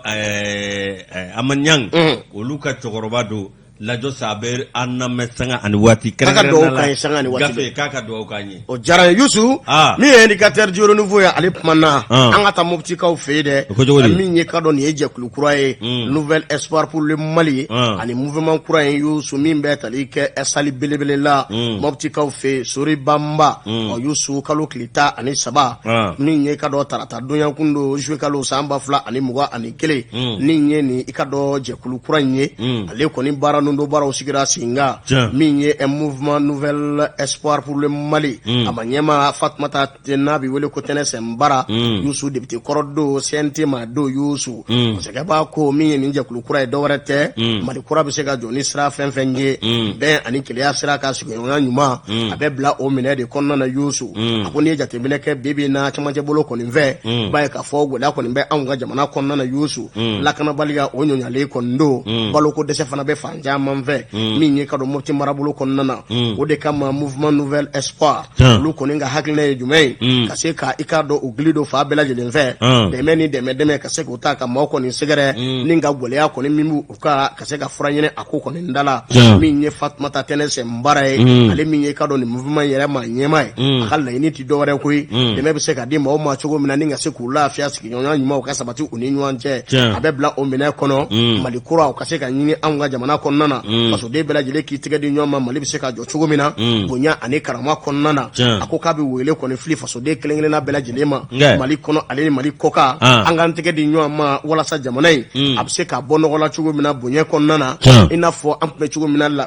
Amaɲang olu ka cɛkɔrɔba don Lajɔsi a bɛ an lamɛn sanga ani waati k'a ka dugawu k'an ye sanga ni waati gafe k'a ka dugawu k'an ye o diyara n ye Yusu min ye indicateur du renouveau ye ale kumana an ka taa Moptikaw fɛ yen dɛ o ko cogo di min ye k'a dɔn nin ye jɛkulu kura ye Nouvel Espoir pour le Mali ani mouvement kura in Yusu min bɛ tali kɛ salle belebele la Moptikaw fɛ yen Sori Banba ɔ Yusu kalo tile 13 min ye k'a dɔn tarata donya kun don juillet kalo san 2021 min ye nin i k'a dɔn jɛkulu kura in ye ale kɔni baara ninnu baaraw sigira sen kan min ye un mouvement nouvel espoir pour le Mali a ma ɲɛmaa Fatumata n'a bɛ wele ko Tɛnɛ Sɛnbara Yusu député kɔrɔ don CNT maa don Yusu masakɛba ko min ye nin jɛkulu kura ye dɔwɛrɛ tɛ Mali kura bɛ se ka jɔ ni sira fɛn fɛn ye bɛn ani kelenya sira ka sigiɲɔgɔnya ɲuman a bɛ bila o minɛ de kɔnɔna na Yusu a ko n'i ye jateminɛ kɛ bi bi in na cɛmancɛ bolo kɔni fɛ i b'a ye k'a fɔ gɛlɛya kɔni bɛ anw ka jamana kɔnɔna na Yusu lakanabaliya o ɲɔɲalen kɔni don baloko dɛsɛ fana bɛ fan caman fɛ min ye ka don Mopti marabolo kɔnɔna na o de kama mouvement nouvel espoir olu kɔni ka hakilina ye jumɛn ye ka se ka i k'a dɔn u gili don fan bɛɛ lajɛlen fɛ dɛmɛ ni dɛmɛ dɛmɛ ka se k'o ta ka maaw kɔni sɛgɛrɛ ni ka gɛlɛya kɔni min b'u ka se ka fura ɲini a ko kɔni da la min ye Fatumata Tɛnɛ Sɛnbara ye ale min ye ka dɔn nin mouvement yɛrɛ maa ɲɛmaa ye a ka laɲini tɛ dɔwɛrɛ koyi dɛmɛ bɛ se ka di maaw ma cogo min na ni ka se k'u lafiya sigiɲɔgɔnya ɲuman ka sabati u ni ɲɔgɔn cɛ a bɛ bila o minɛ kɔnɔ Mali kura ka se ka ɲini anw ka jamana kɔnɔna na fasoden bɛɛ lajɛlen k'i tɛgɛ di ɲɔgɔn ma Mali bɛ se ka jɔ cogo min na bonya ani karama kɔnɔna na a ko k'a bɛ wele kɔni fili fasoden kelen-kelenna bɛɛ lajɛlen ma Mali kɔnɔ ale ni Mali kɔkan an k'an tɛgɛ di ɲɔgɔn ma walasa jamana in a bɛ se ka bɔ nɔgɔ la cogo min na bonya kɔnɔna na i n'a fɔ an tun bɛ cogo min na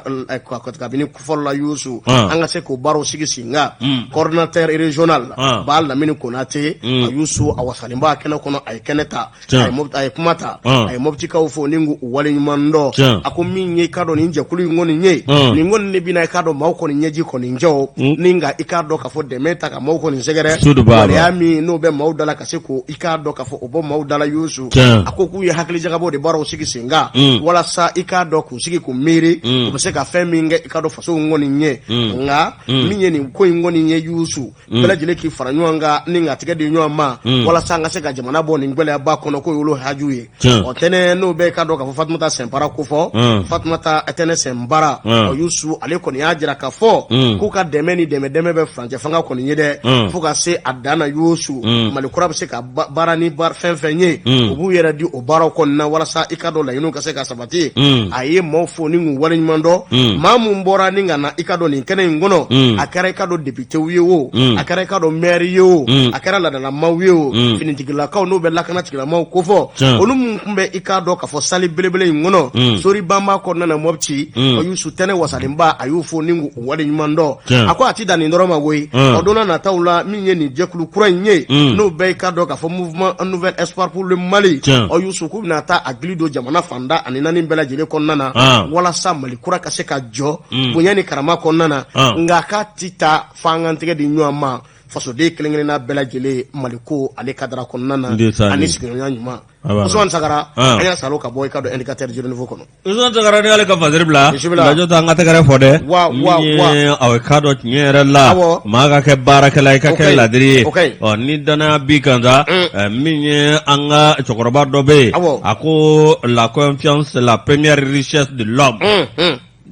kabini fɔlɔ la Yusu an ka se k'o baaraw sigi sen kan coordonnateur régional Ba Lamini Konate a Yusu a wasalen b'a kɛnɛ kɔnɔ a ye kɛnɛ ta a ye kuma ta a ye Moptikaw fo ni k'u waleɲuman dɔn a ko min ye i k'a dɔn nin jɛkulu in kɔni ye nin kɔni de bɛna i k'a dɔn maaw kɔni ɲɛji kɔni jɔ ni ka i k'a dɔn k'a fɔ dɛmɛ ta ka maaw kɔni sɛgɛrɛ waleya min n'o bɛ maaw da la ka se k'o i k'a dɔn k'a fɔ o bɔ maaw da la Yusu a ko k'u ye hakilijagabɔ de baaraw sigi sen kan walasa i k'a dɔn k'u sigi k'u miiri u bɛ se ka fɛn min kɛ i k'a dɔn faso in kɔni ye nka min ye nin ko in kɔni ye Yusu bɛɛ lajɛlen k'i fara ɲɔgɔn kan ni ka tɛgɛ di ɲɔgɔn ma walasa an ka se ka jamana bɔ nin gɛlɛyaba kɔnɔ k'o y'olu haju ye ɔ tɛnɛ n'o bɛ k'a dɔn k'a fɔ Fatumata Sɛnpara ko fɔ Fatumata Fatumata Tɛnɛ Sɛnbara, ɔ Yusu, ale kɔni y'a jira k'a fɔ k'u ka dɛmɛ ni dɛmɛ dɛmɛ bɛ furancɛ fanga kɔni ye dɛ, fo ka se a dan na. Yusu, Mali kura bɛ se ka baara ni fɛn fɛn ye, u b'u yɛrɛ di o baaraw kɔni na walasa i ka dɔn laɲiniw ka se ka sabati. A ye maaw fo ni k'u waleɲuman dɔn. Maa mun bɔra ni ka na i ka dɔn nin kɛnɛ in kɔnɔ, a kɛra i ka dɔn depitew ye o, a kɛra i ka dɔn maire ye o, a kɛra laadalamaw ye o, finitigilakaw n'u bɛ lakana tigilamaaw kofɔ, olu mun tun bɛ i k'a dɔn k'a fɔ salle belebele in kɔnɔ, sori banba kɔnɔna na Mɔpti, ɔ Yusu Tɛnɛ wasalenba, a y'u fo ni k'u waleɲuman dɔn. A ko a tɛ dan nin dɔrɔn ma koyi, o don nataw la, min ye nin jɛkulu kura in ye, n'o bɛɛ i k'a dɔn k'a fɔ Mouvement Nouvel Espoir pour le Mali, ɔ Yusu, k'u bɛna taa a gili don jamana fan 14 bɛɛ lajɛlen kɔnɔna na, walasa Mali kura ka se ka jɔ bonya ni karama kɔnɔna na. Nka k'a tɛ taa f'an k'an tɛgɛ di ɲɔgɔn ma, fasoden kelen-kelenna bɛɛ lajɛlen, Mali ko ale kadara kɔnɔna na ani sigiɲɔgɔnya ɲuman. Usumani Sagara, an y'a salo ka bɔ i ka dɔn Indicateur du Renouveau kɔnɔ. Usumani Sagara, ni y'ale ka fasiri bila, lajɔ ta, an ka tɛgɛrɛ fɔ dɛ. Min ye aw k'a dɔn tiɲɛ yɛrɛ la, maa ka kɛ baarakɛla, i ka kɛ ladiri ye. Ɔ ni danaya b'i kan sa, min ye an ka cɛkɔrɔba dɔ bɛ yen, a ko la confiance, la première richesse de l'homme.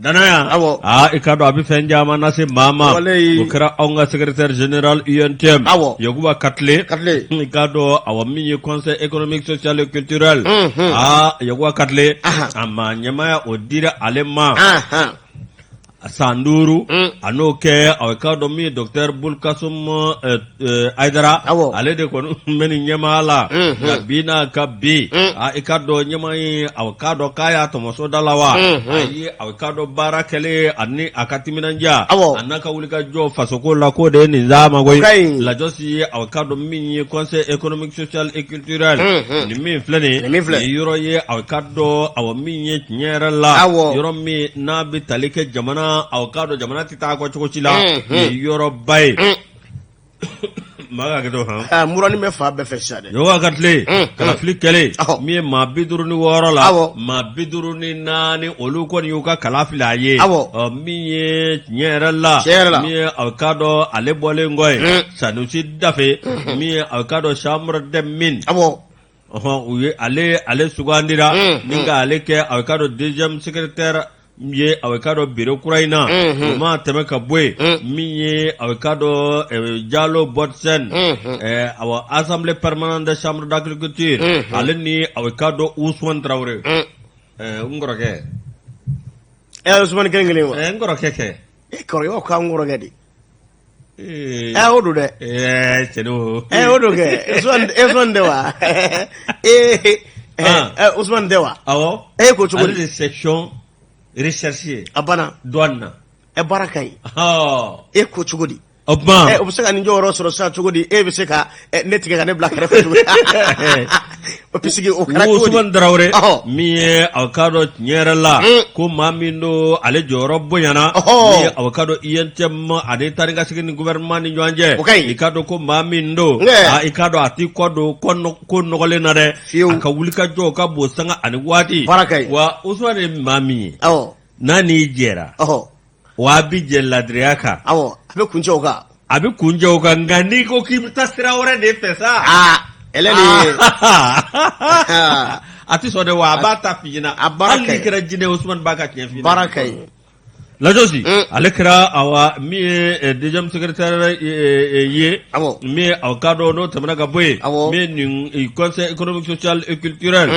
Danaya, aa, i k'a dɔn a bɛ fɛn caman lase maa ma. O kɛra anw ka secrétaire général UNTM, Yakuba Katile. I k'a dɔn, awa, min ye Conseil économique, social et culturel, aa, Yakuba Katile, a ma ɲɛmaaya, o dira ale ma san 5. A n'o kɛ, a k'a dɔn min ye docteur Bulkasum Ayidara, ale de kɔni bɛ nin ɲɛmaaya la. Nka bi n'a ka bi, i k'a dɔn ɲɛmaa ye, a k'a dɔn k'a y'a tɔmɔso da la wa, ayi, a k'a dɔn baara kɛlen ani a ka timinandiya, a n'a ka wulikajɔ fasoko la, k'o de ye nin s'a ma koyi. Lajɔsi ye, a k'a dɔn min ye Conseil économique, social et culturel, nin min filɛ nin ye, yɔrɔ ye, a k'a dɔn, awa, min ye tiɲɛ yɛrɛ la, yɔrɔ min n'a bɛ tali kɛ jamana, a k'a dɔn jamana tɛ taa kɔ cogo si la, nin ye yɔrɔba ye. Maa ka kɛ hɔn muranin bɛ fan bɛɛ fɛ sisan dɛ. Yakuba Katile, kalafili kɛlen, min ye maa 56 la, maa 54, olu kɔni y'u ka kala fili a ye. Min ye tiɲɛ yɛrɛ la, min ye a k'a dɔn ale bɔlen kɔ ye, Sanusi Dafe, min ye a k'a dɔn Chambre des mines, ɔhɔn, u ye ale sugandira ni ka ale kɛ a k'a dɔn deuxième secrétaire ye, a k'a dɔn bureau kura in na. O ma tɛmɛ ka bɔ yen, min ye a k'a dɔn Jalo Bɔtisɛn, awa, assemblée permanente de chambre d'agriculture, ale ni a k'a dɔn Usumani Tarawele, n kɔrɔkɛ. Ɛ, Usumani kelen kelen wa? N kɔrɔkɛ kɛ. E kɔrɔ, k'an kɔrɔkɛ de. Ɛ, o don dɛ. Cɛ. Ɛ, o don kɛ. Usumani tɛ wa? Ee, Usumani tɛ wa? Awɔ. E ko cogo di? Ale de section recherche ye. A banna. Douane na. Ɛ, baara ka ɲi. E ko cogo di? O tuma. O bɛ se ka nin jɔyɔrɔ sɔrɔ sisan cogo di? E bɛ se ka ne tigɛ ka ne bila kɛrɛfɛ cogo di? O puisque o kɛra cogo di? Usumani Tarawele, min ye a k'a dɔn tiɲɛ yɛrɛ la ko maa min don, ale jɔyɔrɔ bonyana, min ye a k'a dɔn UNTM ani taa ni ka segin ni gouvernement ni ɲɔgɔn cɛ. O ka ɲi. I k'a dɔn ko maa min don, i k'a dɔn a t'i kɔ don ko nɔgɔlen na dɛ. Fiyewu. A ka wulikajɔ ka bon sanga ani waati. Baara ka ɲi. Wa Usumani ye maa min ye, n'a n'i jɛra, wa a bɛ jɛ ladiriya kan. Awɔ, a bɛ kuncɛ o kan. A bɛ kuncɛ o kan, nka n'i ko k'i bɛ taa sira wɛrɛ de fɛ sa. Aa, ɛlɛ de ye. A tɛ sɔn dɛ, wa a b'a ta f'i ɲɛna. A baara ka ɲi. Hali n'i kɛra jinɛ ye, Usumani b'a ka tiɲɛ f'i ɲɛna. Baara ka ɲi. Lajɔsi, ale kɛra, awa, min ye deuxième secrétaire ye, min ye aw k'a dɔn n'o tɛmɛna ka bɔ yen, min ye nin Conseil économique, social et culturel,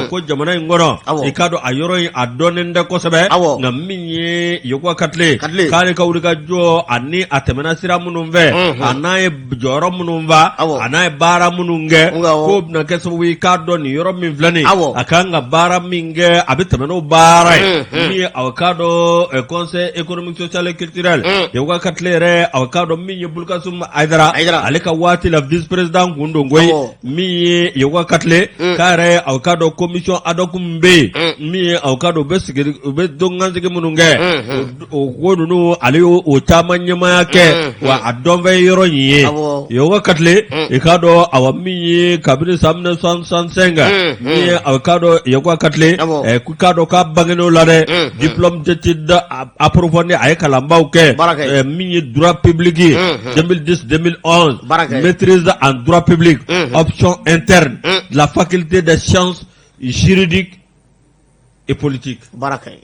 ko jamana in kɔnɔ, i k'a dɔn a yɔrɔ in a dɔnnen tɛ kosɛbɛ, nka min ye Yakuba Katile k'ale ka wulikajɔ ani a tɛmɛna sira minnu fɛ, a n'a ye jɔyɔrɔ minnu fa, a n'a ye baara minnu kɛ, k'o bɛna kɛ sababu ye k'a dɔn nin yɔrɔ min filɛ nin, a kan ka baara min kɛ, a bɛ tɛmɛ n'o baara ye. Min ye aw k'a dɔn Conseil économique, social et culturel, Yakuba Katile yɛrɛ, aw k'a dɔn min ye Bulukasum Ayidara, ale ka waati la vice président kun don koyi. Min ye Yakuba Katile k'a yɛrɛ, aw k'a dɔn commission ad hoc min bɛ yen, min ye aw k'a dɔn u bɛ sigi, u bɛ donkansigi minnu kɛ, o ko ninnu, ale y'o o caman ɲɛmaaya kɛ, wa a dɔnfɛn yɔrɔ in ye Yakuba Katile. I k'a dɔn, awa, min ye kabini san 1965, min ye aw k'a dɔn Yakuba Katile, k'i k'a dɔn k'a bangen'o la dɛ, diplôme d'études approfondies, a ye kalanbaw kɛ, min ye droit public ye 2010 2011, maîtrise en droit public, option interne de la faculté des sciences juridiques et politiques. Baara ka ɲi.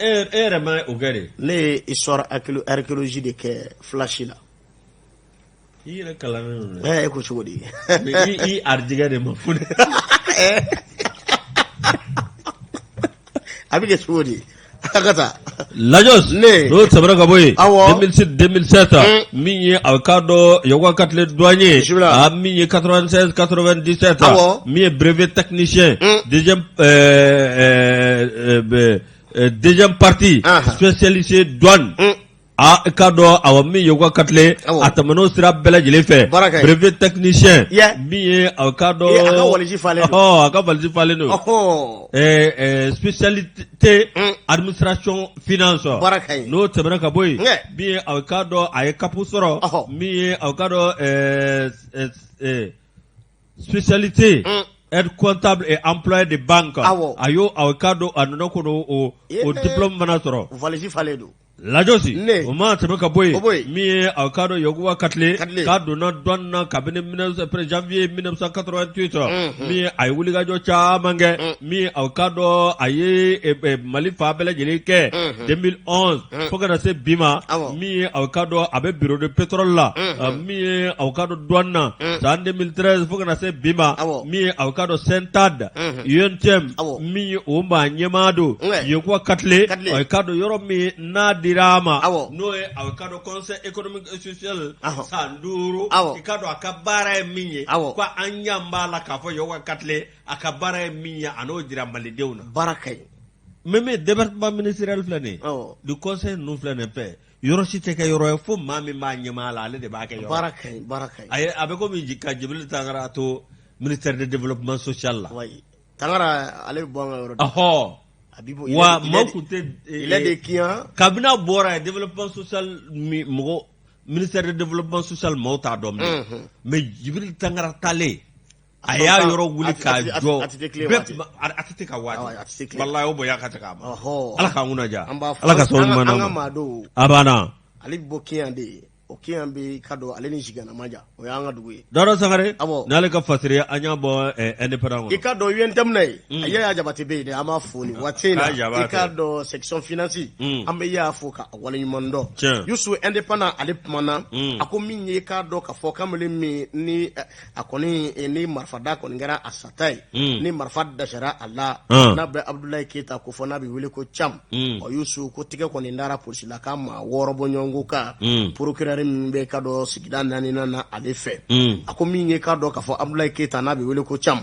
E yɛrɛ ma o kɛ de? Ne ye histoire archéologie de kɛ flash la. I yɛrɛ kalannen don dɛ. Ɛ, e ko cogo di? Mais i arijigɛ de ma fo. A bɛ kɛ cogo di? A ka taa. Lajos Ne. N'o tɛmɛna ka bɔ yen. Awɔ. 2006 2007 min ye a k'a dɔn Yakuba Katile douanier. Bisimila. A min ye 96 97. Awɔ. Min ye brevet technicien. Deuxième deuxième partie. Spécialisé douane. A k'a dɔn awa min Yakuba Katile Awɔ. a tɛmɛn'o sira bɛɛ lajɛlen fɛ Baara ka ɲi. brevet technicien Yeah. min ye a k'a dɔn Eh, a ka valise falen don. Ɔhɔ, a ka valise falen don Ɔhɔ. Spécialité administration finance Baara ka ɲi. N'o tɛmɛna ka bɔ yen Yeah. min ye a k'a dɔn a ye CAP sɔrɔ Ɔhɔ. min ye a k'a dɔn spécialité aide comptable et employé de banque. Awɔ. A y'o a k'a dɔn a nana ko o Eh. diplôme fana sɔrɔ. Valise falen don. Lajɔsi Ne. o mana tɛmɛ ka bɔ O bɔ yen yen. min ye a k'a dɔn Yakuba Katile Katile. k'a donna douane na kabini 19 janvier 1988 min ye a ye wulikajɔ caman kɛ min ye a k'a dɔn a ye Mali fan bɛɛ lajɛlen kɛ 2011 fo ka na se bi ma Awɔ. min ye a k'a dɔn a bɛ bureau de pétrole la min ye a k'a dɔn douane na san 2013 fo ka na se bi ma Awɔ. min ye a k'a dɔn CENTAD UNTM Awɔ. min ye o maa ɲɛmaa don Ouais. Yakuba Katile Katile. a k'a dɔn yɔrɔ min n'a dira a ma Awɔ. n'o ye a k'a dɔn conseil économique et social Ahɔ. san 5 Awɔ. i k'a dɔn a ka baara ye min ye Awɔ. ko an ɲɛ b'a la k'a fɔ Yakuba Katile a ka baara ye min ye a n'o jira malidenw na. Baara ka ɲi. Mais min département ministériel filɛ nin ye Awɔ. du conseil ninnu filɛ nin fɛ yɔrɔ si tɛ kɛ yɔrɔ ye fo maa min b'a ɲɛmaa la ale de b'a kɛ yɔrɔ ye. Baara ka ɲi, baara ka ɲi. A ye a bɛ komi ka Jibiri Tangara to ministère de développement social la. Wayi. Tangara ale bɛ bɔ an ka yɔrɔ de. Ɔhɔ. A bi bɔ. Wa maaw tun tɛ. Il est de Kiyan. Kabini a bɔra yen développement social mi mɔgɔ ministère de développement social maaw t'a dɔn bilen. Mais Jibiri Tangara taalen a y'a yɔrɔ wuli k'a jɔ bɛɛ tun b'a ATT ka waati walahi o bonya ka tɛgɛ a ma Ala k'an kunna diya Ala ka sababu ɲuman An d'an ka ma maa don. A banna. Ale bɛ bɔ Kiyan de ye. O Kiyan bɛ ka dɔn ale ni Zigana man jan o y'an ka dugu ye. Dawuda Sangare Awɔ. n'ale ka fasiri ye an y'a bɔ indépendant I kɔnɔ. ka dɔn UNTM na yen Yaya Jabate bɛ yen dɛ an b'a fo nin waati in na K'a Jabate. i ka dɔn section finance an bɛ Yaya fo ka waleɲuman dɔn. Tiɲɛ. Yusu indépendant ale kumana a ko min ye k'a dɔn k'a fɔ kamalen min ni a kɔni ni marifada kɔni kɛra a sata ye ni marifa dasira a la n'a bɛ Abudulayi Keyita ko fɔ n'a bɛ wele ko Cam ɔ Yusu ko tigɛ kɔni dara polisi la ka maa 6 bɔɲɔgɔnko kan procureur min bɛ ka dɔn sigida 4nan na ale fɛ a ko min ye k'a dɔn k'a fɔ Abudulayi Keyita n'a bɛ wele ko Cam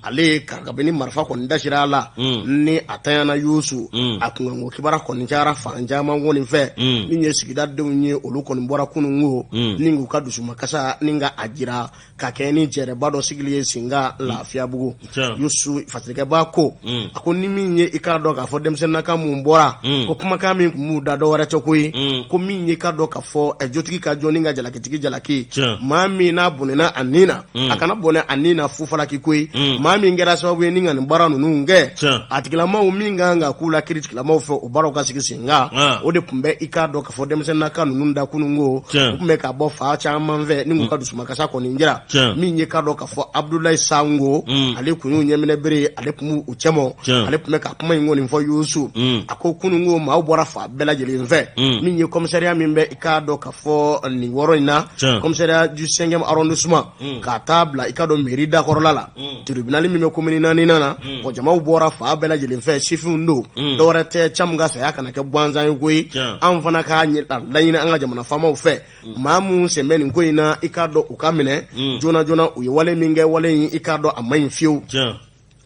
ale kabini marifa kɔni dasira a la ni a tanyana Yusu a kunkanko kibaru kɔni cayara fan caman kɔni fɛ min ye sigida denw ye olu kɔni bɔra kununko ni k'u ka dusumakasa ni ka a jira ka kɛ ni jɛrɛba dɔ sigili ye sen kan Lafiyabugu Yusu fasirikɛba ko a ko ni min ye i k'a dɔn k'a fɔ denmisɛnninaka mun bɔra ko kumakan min tun b'u da dɔ wɛrɛ tɛ ko ye ko min ye k'a dɔn k'a fɔ jotigi ka jɔ ni ka jalakitigi jalaki maa min n'a bɔnɛna a ni na a kana bɔnɛ a ni na fufalaki ko ye maa min kɛra sababu ye ni ka nin baara ninnu kɛ a tigilamaw min kan ka k'u la kiritigilamaw fɛ o baaraw ka sigi sen kan o de tun bɛ i k'a dɔn k'a fɔ denmisɛnninaka ninnu da kununko u tun bɛ ka bɔ fan caman fɛ ni k'u ka dusumakasa kɔni jira min ye k'a dɔn k'a fɔ Abudulayi Sango ale tun y'u ɲɛminɛ bere ye ale tun b'u cɛmɔ ale tun bɛ ka kuma in kɔni fɔ Yusu a ko kununko maaw bɔra fan bɛɛ lajɛlen fɛ min ye commissariat min bɛ i k'a dɔn k'a fɔ nin yɔrɔ in na commissariat du 5e arrondissement ka taa bila i k'a dɔn mairie dakɔrɔla la tribunal min bɛ commune 4nan na o jamaw bɔra fan bɛɛ lajɛlen fɛ sifinw don dɔwɛrɛ tɛ Cam ka saya kana kɛ gansan ye koyi an fana k'a laɲini an ka jamana faamaw fɛ maa minnu sen bɛ nin ko in na i k'a dɔn u ka minɛ joona joona u ye wale min kɛ wale in i k'a dɔn a man ɲi fiyewu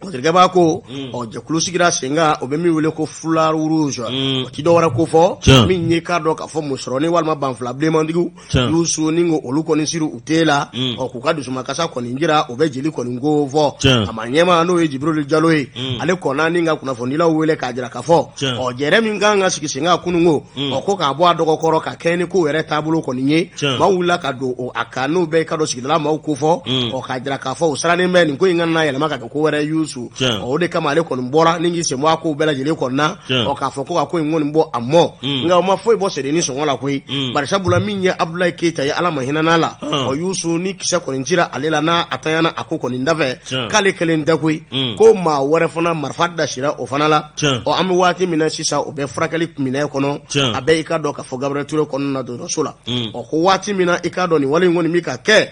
Masakɛba ko ɔ jɛkulu sigira sen kan o bɛ min wele ko foulard rouge o ti dɔwɛrɛ ko fɔ min ye k'a dɔn k'a fɔ musɔrɔnin walima banfula bilenmantigiw Yusu ni ko olu kɔni siri u ten la ɔ k'u ka dusumakasa kɔni jira o bɛ jeli kɔni ko fɔ a ma ɲɛmaa n'o ye Jibirili Jalo ye ale kɔnna ni ka kunnafonidilaw wele k'a jira k'a fɔ ɔ jɛrɛ min kan ka sigi sen kan kununko ɔ ko k'a bɔ a dɔgɔkɔrɔ ka kɛ ni ko yɛrɛ taabolo kɔni ye maaw wulila ka don a kan n'o bɛ i k'a dɔn sigidala maaw ko fɔ ɔ k'a jira k'a fɔ u sirannen bɛ nin ko in kana yɛlɛma ka kɛ ko wɛrɛ Yusu. Yusu, o de kama ale kɔni bɔra ni k'i sen bɔ a kow bɛɛ lajɛlen kɔni na, ɔ k'a fɔ ko ka ko in kɔni bɔ a mɔ, nka o ma foyi bɔ sɛdennin sɔngɔ la koyi, barisabula min ye Abudulayi Keyita ye, Ala ma hinɛna la, ɔ Yusu, ni kisɛ kɔni cira ale la, n'a a tanyana a ko kɔni dafɛ, k'ale kelen tɛ koyi, ko maa wɛrɛ fana marifa dasira o fana la. Ɔ an bɛ waati min na sisan, o bɛ furakɛli minɛn kɔnɔ, a bɛ i k'a dɔn k'a fɔ Gabriel Touré kɔnɔna na dɔgɔtɔrɔso la. Ɔ ko waati min na i k'a dɔn nin wale in kɔni bɛ ka kɛ,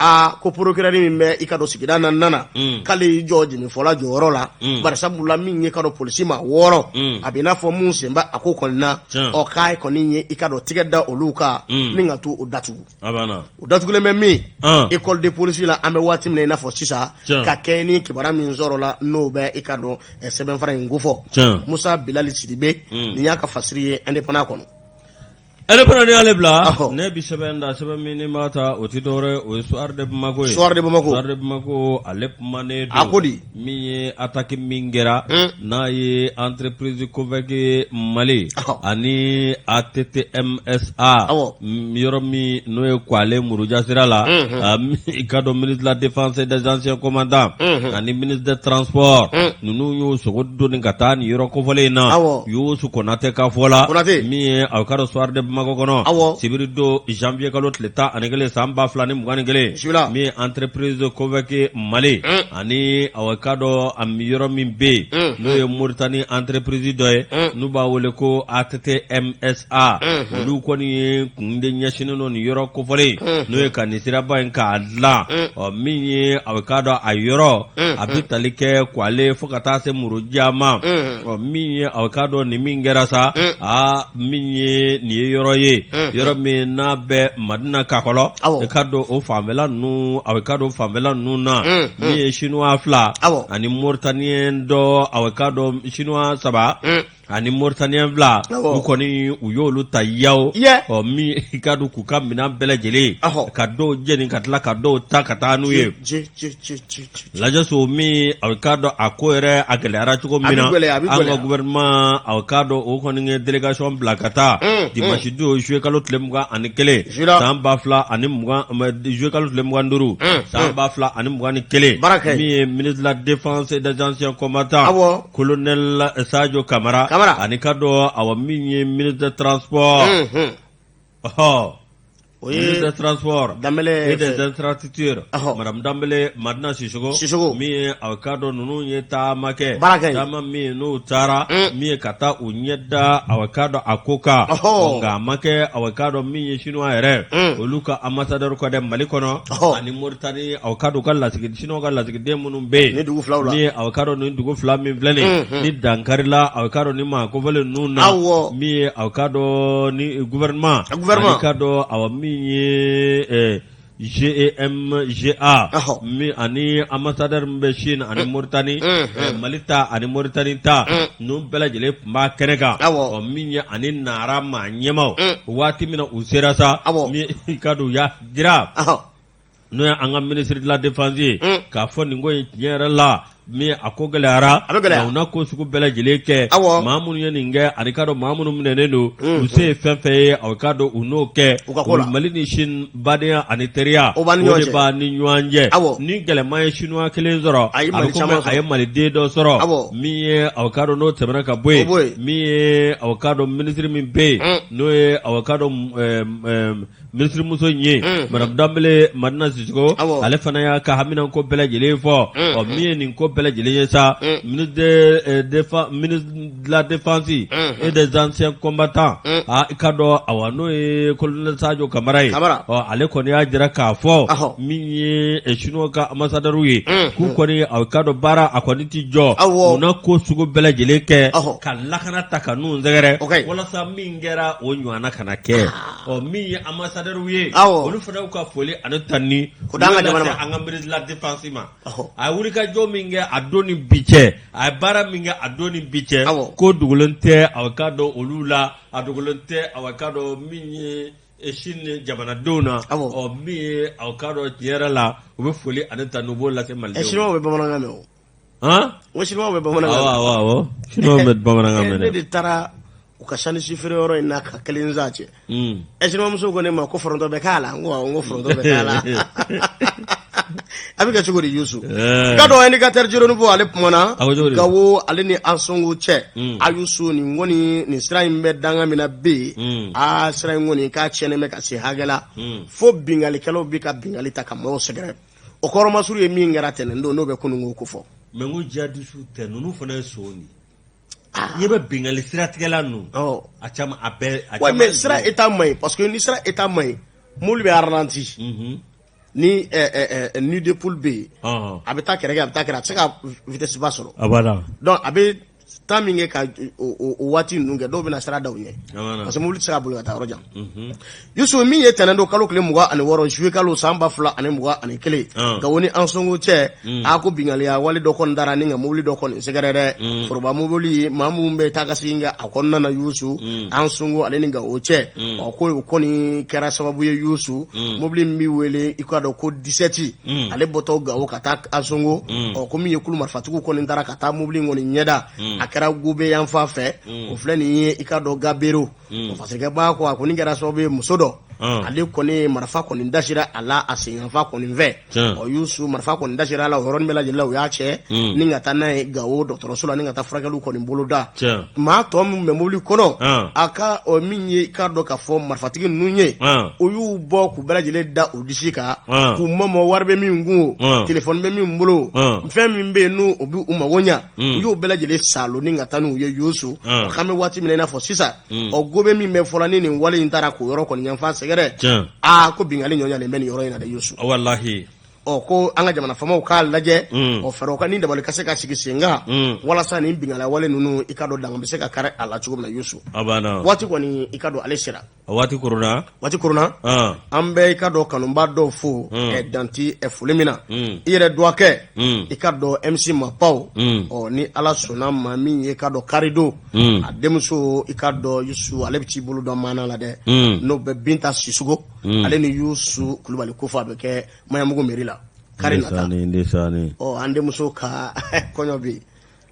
aa ko procureur min bɛ i k'a dɔn sigida naaninan na, k'ale y'i jɔ jemifɔla jɔyɔrɔ la, barisabula min ye k'a dɔn polisi maa 6, a bɛ i n'a fɔ mun sen bɛ a ko kɔni na, ɔ k'a kɔni ye i k'a dɔn tigɛ da olu kan ni ka t'u datugu. U datugulen bɛ min école de police la, an bɛ waati min na i n'a fɔ sisan, ka kɛ ni kibaruya min sɔrɔla, n'o bɛ i k'a dɔn sɛbɛnfura in kofɔ. Musa Bilali Sidibe, nin y'a ka fasiri ye Indépendant kɔnɔ. Indépendant ni y'ale bila, ne bi sɛbɛn da, sɛbɛn min ni b'a ta, o tɛ dɔwɛrɛ, o ye Soir de Bamako ye. Soir de Bamako. Soir de Bamako, ale kumanen don. A ko di? Min ye attaque min kɛra, n'a ye entreprise Covec Mali ani ATTMSA, yɔrɔ min n'o ye Kwale Muruja sira la, i k'a dɔn ministre de la défense et des anciens combattants ani ministre des transports, ninnu y'u sogo doni ka taa nin yɔrɔ kofɔlen in na. Yusu Konatɛ ka fɔ la, min ye a k'a dɔn Soir de Bamako kɔnɔ, sibiri don janvier kalo tile 11 san 2021, min ye entreprise Covec Mali ani a k'a dɔn a yɔrɔ min bɛ yen, n'o ye Moritani entreprise dɔ ye n'u b'a wele ko ATTMSA, olu kɔni ye kun de ɲɛsinnen don nin yɔrɔ kofɔlen, n'o ye ka nin siraba in k'a dilan. Ɔ min ye a k'a dɔn a yɔrɔ a bɛ tali kɛ Kwale fo ka taa se Muruja ma. Ɔ min ye a k'a dɔn nin min kɛra sa, aa min ye nin ye yɔrɔ ye, yɔrɔ min n'a bɛ Madina Kakɔlɔ, i k'a dɔn o fanfɛla ninnu, a k'a dɔn fanfɛla ninnu na, min ye Chinois 2 ani Mauritanien dɔ, a k'a dɔn Chinois 3 ani Mauritanien 2, u kɔni u y'olu ta yaw. Ɔ min i k'a dɔn k'u ka minɛn bɛɛ lajɛlen, ka dɔw jeni ka tila ka dɔw ta ka taa n'u ye. Lajɛ so min a k'a dɔn a ko yɛrɛ a gɛlɛyara cogo min na, an ka gouvernement a k'a dɔn o kɔni ye délégation bila ka taa dimanche don juillet kalo tile 21 san 2020, juillet kalo tile 25 san 2021, min ye ministre de la défense et des anciens combattants colonel Sadio Kamara ani k'a dɔn awa min ye ministre des transports, ɔhɔ, o ye ministre des transports Danbɛlɛ et des infrastructures, madame Danbɛlɛ Madina Sisoko, Sisoko, min ye a k'a dɔn ninnu ye taama kɛ, baara kɛ, taama min n'u taara, min ye ka taa u ɲɛ da a k'a dɔn a ko kan. Nka a ma kɛ a k'a dɔn min ye chinois yɛrɛ, olu ka ambassadeur ka dɛ Mali kɔnɔ ani Mauritanie, a k'a dɔn u ka lasigi, chinois ka lasigiden minnu bɛ yen ni dugu filaw la, ni a k'a dɔn nin dugu fila min filɛ nin ye, ni dankarila a k'a dɔn ni maa kofɔlen ninnu na, min ye a k'a dɔn ni gouvernement, gouvernement k'a dɔn awa min ye GEMGA min ani ambassadeur min bɛ Chine ani Mauritanie, Mali ta ani Mauritanie ta, ninnu bɛɛ lajɛlen tun b'a kɛnɛ kan. Ɔ min ye ani nara maa ɲɛmaaw, waati min na u sera sa, min i k'a dɔn u y'a jira, n'o ye an ka ministre de la défense ye, k'a fɔ nin ko in tiɲɛ yɛrɛ la, min a ko gɛlɛyara, a bɛ gɛlɛya, u na ko sugu bɛɛ lajɛlen kɛ. Maa minnu ye nin kɛ ani k'a dɔn maa minnu minɛnen don, u se ye fɛn fɛn ye, a k'a dɔn u n'o kɛ. U ka ko la. Mali ni Chine badenya ani teriya, o b'an ni ɲɔgɔn de cɛ. b'an ni ɲɔgɔn cɛ. Ni gɛlɛman ye chinois kelen sɔrɔ, A ye a Mali bɛ komi caman sɔrɔ. a ye maliden dɔ sɔrɔ. Min ye a k'a dɔn n'o tɛmɛna ka bɔ O bɔ yen, yen. min ye a k'a dɔn ministre min bɛ yen, n'o ye a k'a dɔn minisiri muso in ye, madame Danbele Madina Sisoko, ale fana y'a ka haminanko bɛɛ lajɛlen fɔ. Ɔ min ye nin ko bɛɛ lajɛlen ye sa, ministre de la défense et des anciens combattants, aa i k'a dɔn awa n'o ye colonel Sadio Kamara ye, ɔ ale kɔni y'a jira k'a fɔ min ye chinois ka ambassadeur ye, k'u kɔni a k'a dɔn baara a kɔni ti jɔ, u na ko sugu bɛɛ lajɛlen kɛ ka lakana ta ka n'u sɛgɛrɛ walasa min kɛra o ɲɔgɔnna kana kɛ. Ɔ min ye ambassadeur ye, olu fana y'u ka foli ani tanuni K'o d'an ka jamana ma. an ka ministre de la défense ma. A ye wulikajɔ min kɛ a don ni bi cɛ, a ye baara min kɛ a don ni bi cɛ, ko dogolen tɛ a k'a dɔn olu la, a dogolen tɛ a k'a dɔn min ye Chine jamanadenw na. Ɔ min ye a k'a dɔn tiɲɛ yɛrɛ la, u bɛ foli ani tanuni u b'o lase malidenw ma. Chinois bɛ bamanankan mɛn o. Han? N ko chinois bɛ bamanankan mɛn. Awɔ, chinois bɛ bamanankan mɛn dɛ. Ne de taara u ka sandwich feere yɔrɔ in na ka kelen san cɛ. Ɛ chinois muso ko ne ma ko foronto bɛ k'a la, n ko awɔ, n ko foronto bɛ k'a la. A bɛ kɛ cogo di Yusu? I k'a dɔn indicateur du renouveau ale kumana Gawo ale ni Ansongo cɛ a Yusu nin kɔni nin sira in bɛ danga min na bi yen aa sira in kɔni k'a tiɲɛnen bɛ ka se hakɛ la fo binkalikɛlaw bɛ ka binkali ta ka maaw sɛgɛrɛ o kɔrɔmasuru ye min kɛra tɛnɛn don n'o bɛ kununko ko fɔ. Mais n ko jihadisiw tɛ ninnu fana ye son de ye. Ɲɛ bɛ binkanni siratigɛla ninnu a caman a bɛɛ a caman. Mais sira état man ɲi parce que ni sira état man ɲi mobili bɛ ralenti. Ni nid de poule bɛ yen a bɛ taa kɛrɛ a bɛ taa kɛrɛ a tɛ se ka vitesse ba sɔrɔ a b'a donc a bɛ temps min kɛ ka o waati ninnu kɛ dɔw bɛna sira da u ɲɛ parce que mobili tɛ se ka boli ka taa yɔrɔ jan. Yusu min ye tɛnɛn don kalo tile 26 juillet kalo san 2021 Gawo ni Ansongo cɛ a ko binkaliya wale dɔ kɔni dara ni ka mobili dɔ kɔni sɛgɛrɛ dɛ foroba mobili maa minnu bɛ taa ka segin kɛ a kɔnɔna na Yusu Ansongo ale ni Gawo cɛ ɔ ko o kɔni kɛra sababu ye Yusu mobili min bɛ wele i k'a dɔn ko 17 ale bɔtɔ Gawo ka taa Ansongo ɔ ko min ye kulu marifatigiw kɔni taara ka taa mobili kɔni ɲɛda a kɛra Gobe yanfan fɛ o filɛ nin ye i k'a dɔn Gabero o fasɛgɛba ko a kɔni kɛra sababu ye muso dɔ ale kɔni marifa kɔni dasira a la a senyanfan kɔni fɛ ɔ Yusu marifa kɔni dasira a la o yɔrɔnin bɛɛ lajɛlen la u y'a cɛ ni ka taa n'a ye Gawo dɔgɔtɔrɔso la ni ka taa furakɛliw kɔni boloda maa tɔ min bɛ mobili kɔnɔ a ka min ye i k'a dɔn k'a fɔ marifatigi ninnu ye o y'u bɔ k'u bɛɛ lajɛlen da u disi kan k'u mɔmɔ wari bɛ min kun o telefɔni bɛ min bolo fɛn min bɛ yen n'o bɛ u mago ɲɛ u y'o bɛɛ lajɛlen saalo ni ka taa n'u ye Yusu k'an bɛ waati min na i n'a fɔ sisan ɔ Gobe min bɛ fɔla ni nin wale in taara k'o yɔrɔ kɔni yanfan sɛgɛrɛ aa ko binkanni ɲɔɲalen bɛ nin yɔrɔ in na dɛ Yusu walahi ɔ ko an ka jamana faamaw k'a lajɛ ɔ fɛɛrɛw ka ni dabali ka se ka sigi sen kan walasa nin binkanni wale ninnu i k'a dɔn dan bɛ se ka kari a la cogo min na Yusu waati kɔni i k'a dɔn ale sera A waati koronna waati koronna an bɛ i k'a dɔn kanuba dɔw fo dan tɛ foli min na i yɛrɛ dɔgɔkɛ i k'a dɔn MC Mapaw ɔ ni Ala sɔnna ma min ye i k'a dɔn karidon a denmuso i k'a dɔn Yusu ale bɛ t'i bolo dɔn maana la dɛ n'o bɛ Binta Sisoko ale ni Yusu Kulubali ko fɔ a bɛ kɛ Maɲanbugu mairie la kari nata ɔ an denmuso ka kɔɲɔ bɛ yen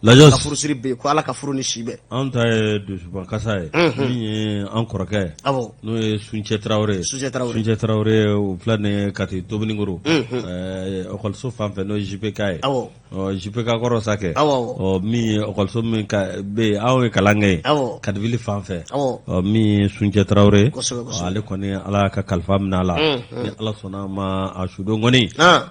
Lajɔ ka furusiri bɛ yen ko Ala ka furu ni si bɛn. Anw ta ye dusuba kasa ye. Min ye an kɔrɔkɛ. Awɔ. N'o ye Suncɛ Tarawele ye. Suncɛ Tarawele. Suncɛ Tarawele o filɛ nin ye Kati Tominikoro. Ɛɛ école fan fɛ n'o ye JPK ye. Awɔ. Ɔ JPK kɔrɔ sa kɛ. Awɔ awɔ. Ɔ min ye école min ka bɛ yen anw ye kalan kɛ yen. Awɔ. Kati fan fɛ. Awɔ. Ɔ min ye Suncɛ Tarawele ye. Kosɛbɛ kosɛbɛ. Ale kɔni Ala ka kalifa minɛ a la. Ni Ala sɔnna a ma a sudon kɔni. An.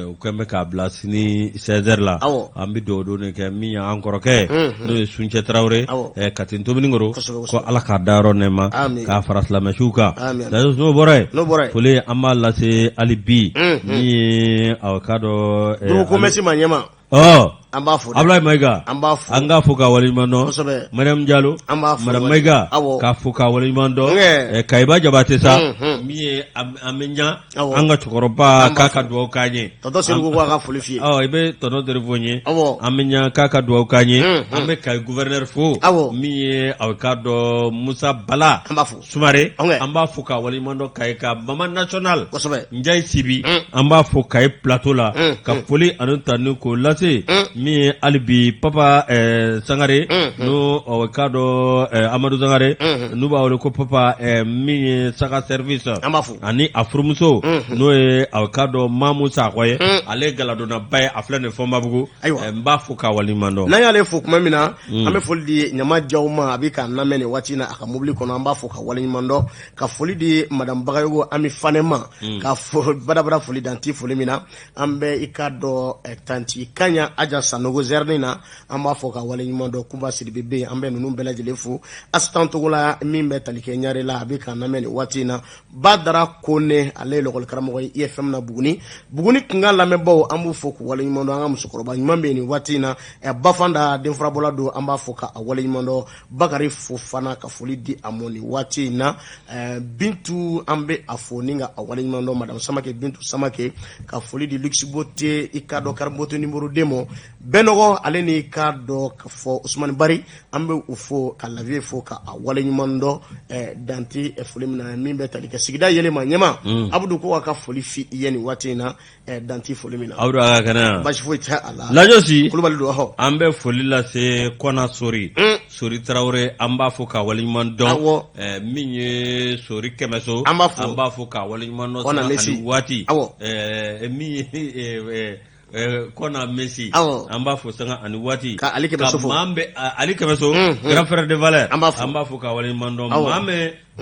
U kɛlen bɛ k'a bila sini 16 heures la an bɛ dugawu don de kɛ min ye an kɔrɔkɛ n'o ye Suncɛ Tarawele Kati Tominikoro ko Ala k'a dayɔrɔ nɛɛma k'a fara silamɛsuw kan n'o bɔra yen foli an b'a lase hali bi min ye aw k'a dɔn groupe commerce maa ɲɛmaa an b'a fo Abulayi Mayiga an b'a fo an k'a fo k'a waleɲuman dɔn kosɛbɛ Mariam Jalo an b'a fo Madame Mayiga k'a fo k'a waleɲuman dɔn Kayiba Jabate sa min ye an bɛ ɲa an ka cɛkɔrɔba k'a ka dugawu k'an ye tonton Seriku ko a ka foli f'i ye i bɛ tonton Seriku fo n ye an bɛ ɲa k'a ka dugawu k'an ye an bɛ Kayi gouverneur fo min ye aw k'a dɔn Musa Bala an b'a fo Sumare an b'a fo k'a waleɲuman dɔn Kayi ka Mama national kosɛbɛ Njayi Sibi an b'a fo Kayi plateau la ka foli ani tanu k'o lase min ye hali bi Papa Sangare n'o aw k'a dɔn Amadu Sangare n'u b'a wele ko Papa min ye Saka service an b'a fo ani a furumuso n'o ye aw k'a dɔn Mamu Sakɔ ye ale ye galadonnaba ye a filɛ nin Fɔnbabugu ayiwa n b'a fo k'a waleɲuman dɔn n'an y'ale fo tuma min na an bɛ foli di Ɲama Jaw ma a bɛ k'an lamɛn nin waati in na a ka mobili kɔnɔ an b'a fo ka waleɲuman dɔn ka foli di madame Bagayogo Ami Fane ma ka badabada foli dan tɛ foli min na an bɛ i k'a dɔn tanti Kaɲa Aja Sanogo zɛrɛni na an b'a fo ka waleɲuman dɔn Kunba Sidibe bɛ yen an bɛ ninnu bɛɛ lajɛlen fo Asitan Togola min bɛ tali kɛ Ɲare la a bɛ k'an lamɛn nin waati in na Badara Kone ale ye lakɔli karamɔgɔ ye IFM na Buguni Buguni kunkan lamɛnbaaw an b'u fo k'u waleɲuman dɔn an ka musokɔrɔba ɲuman bɛ yen nin waati in na Bafanda denfurabɔla don an b'a fo ka a waleɲuman dɔn Bakari Fofana ka foli di a ma nin waati in na Bintu an bɛ a fo ni ka a waleɲuman dɔn madame Samake Bintu Samake ka foli di Luxe Beauté i k'a dɔn Karim Beauté numéro 2 ma. Bɛnɔgɔ ale ni k'a dɔn ka fɔ Usumani Bari, an bɛ u fo ka Laviye fo ka a waleɲuman dɔn dan tɛ foli min na, min bɛ tali kɛ sigida yelen ma ɲɛma. Abudu ko a ka foli fi i ye nin waati in na, dan tɛ foli min na. Abudu, a ka kɛnɛ? Basi foyi tɛ a la. Lajɔsi. Kulubali don hɔ. An bɛ foli lase Kɔna Sori, Sori Tarawele, an b'a fo ka waleɲuman dɔn. Min ye Sori Kɛmɛso, an b'a fo, an b'a fo ka waleɲuman dɔn. Kɔna Mesi. Waati min ye Kɔna Mesi, an b'a fo sanga ani waati. Ka Ali Kɛmɛso fo. Ali Kɛmɛso, grand frère de valeur, an b'a fo, an b'a fo ka waleɲuman dɔn. Maa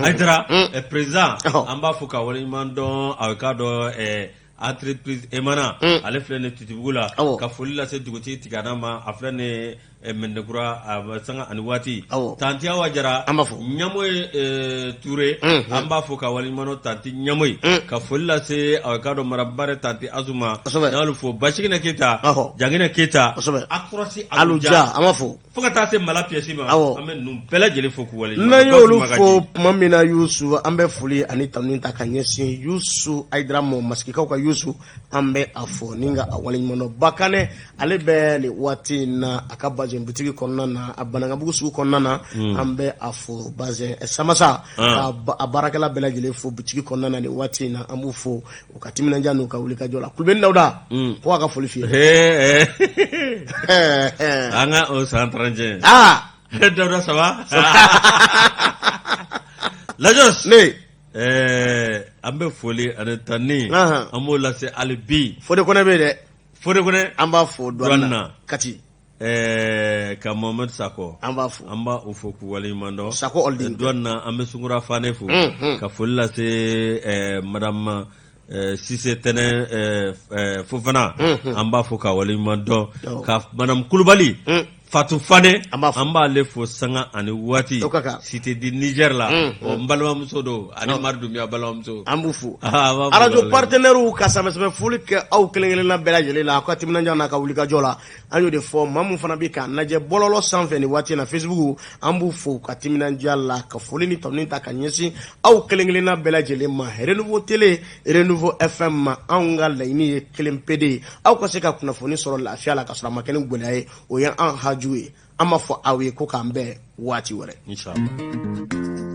Hayidara président, an b'a fo ka waleɲuman dɔn. A k'a dɔn entreprise Emana, ale filɛ nin Tutubugu la. Ka foli lase dugutigi Tigana ma, a filɛ nin Mɛndekura, sanga ani waati. Tanti Awa Jara, an b'a fo. Ɲamoye Ture, an b'a fo ka waleɲuman dɔn. Tanti Ɲamoye, ka foli lase a k'a dɔn marabare tanti Azuma, n'ale fo Basiginɛ Keyita, Janginɛ Keyita, Akɔrɔsi Aluja, an b'a fo. Fo ka taa se mala piyɛsi ma, an bɛ ninnu bɛɛ lajɛlen fo k'u wale. N'an y'olu fo tuma min na, Yusu, an bɛ foli ani tanuni ta ka ɲɛsin Yusu Hayidara mɔ, masikikaw ka Yusu, an bɛ a fo ni ka a waleɲuman dɔn. Bakanɛ, ale bɛ nin waati in na a ka bazɛn butigi kɔnɔna na, a Banankabugu sugu kɔnɔna na, an bɛ a fo. Bazɛn Samasa, ka a baarakɛla bɛɛ lajɛlen fo butigi kɔnɔna na nin waati in na, an b'u fo u ka timinandiya n'u ka wulikajɔ la. Kulubali Dawuda ko a ka foli f'i ye. An ka o san 31. Aa. Dawuda, ça va? Lajɔs. Ne. An bɛ foli ani tanuni, an b'o lase hali bi. Fode Kɔnɛ bɛ yen dɛ. Fode Kɔnɛ. An b'a fo douane na Kati. Ka Mohamed Sakɔ. An b'a fo. An b'a o fo k'u waleɲuman dɔn. Sakɔ Holding. Douane na, an bɛ Sunkura Fane fo. Ka foli lase madame Sise Tɛnɛ Fofana. An b'a fo ka waleɲuman dɔn. Ka madame Kulubali. Fatu Fane. An b'a fo. An b'ale fo sanga ani waati. O ka kan. Cité du Niger la. O n balimamuso don ani Mari Dunbiya balimamuso. An b'u fo. Arajo partenaires ka sanbɛ foli kɛ aw kelen kelenna bɛɛ lajɛlen la, aw ka timinandiya n'a ka wulikajɔ la. An y'o de fɔ, maa min fana bɛ k'an lajɛ bɔlɔlɔ sanfɛ nin waati in na, Facebook, an b'u fo u ka timinandiya la, ka foli ni tanuni ta ka ɲɛsin aw kelen kelenna bɛɛ lajɛlen ma. Renouveau Télé, Renouveau FM ma, anw ka laɲini ye kelen pe de ye, aw ka se ka kunnafoni sɔrɔ lafiya la ka sɔrɔ a ma kɛ ni gɛlɛya ye. O ye an haju ye. An b'a fɔ aw ye ko k'an bɛn waati wɛrɛ. Inchallah.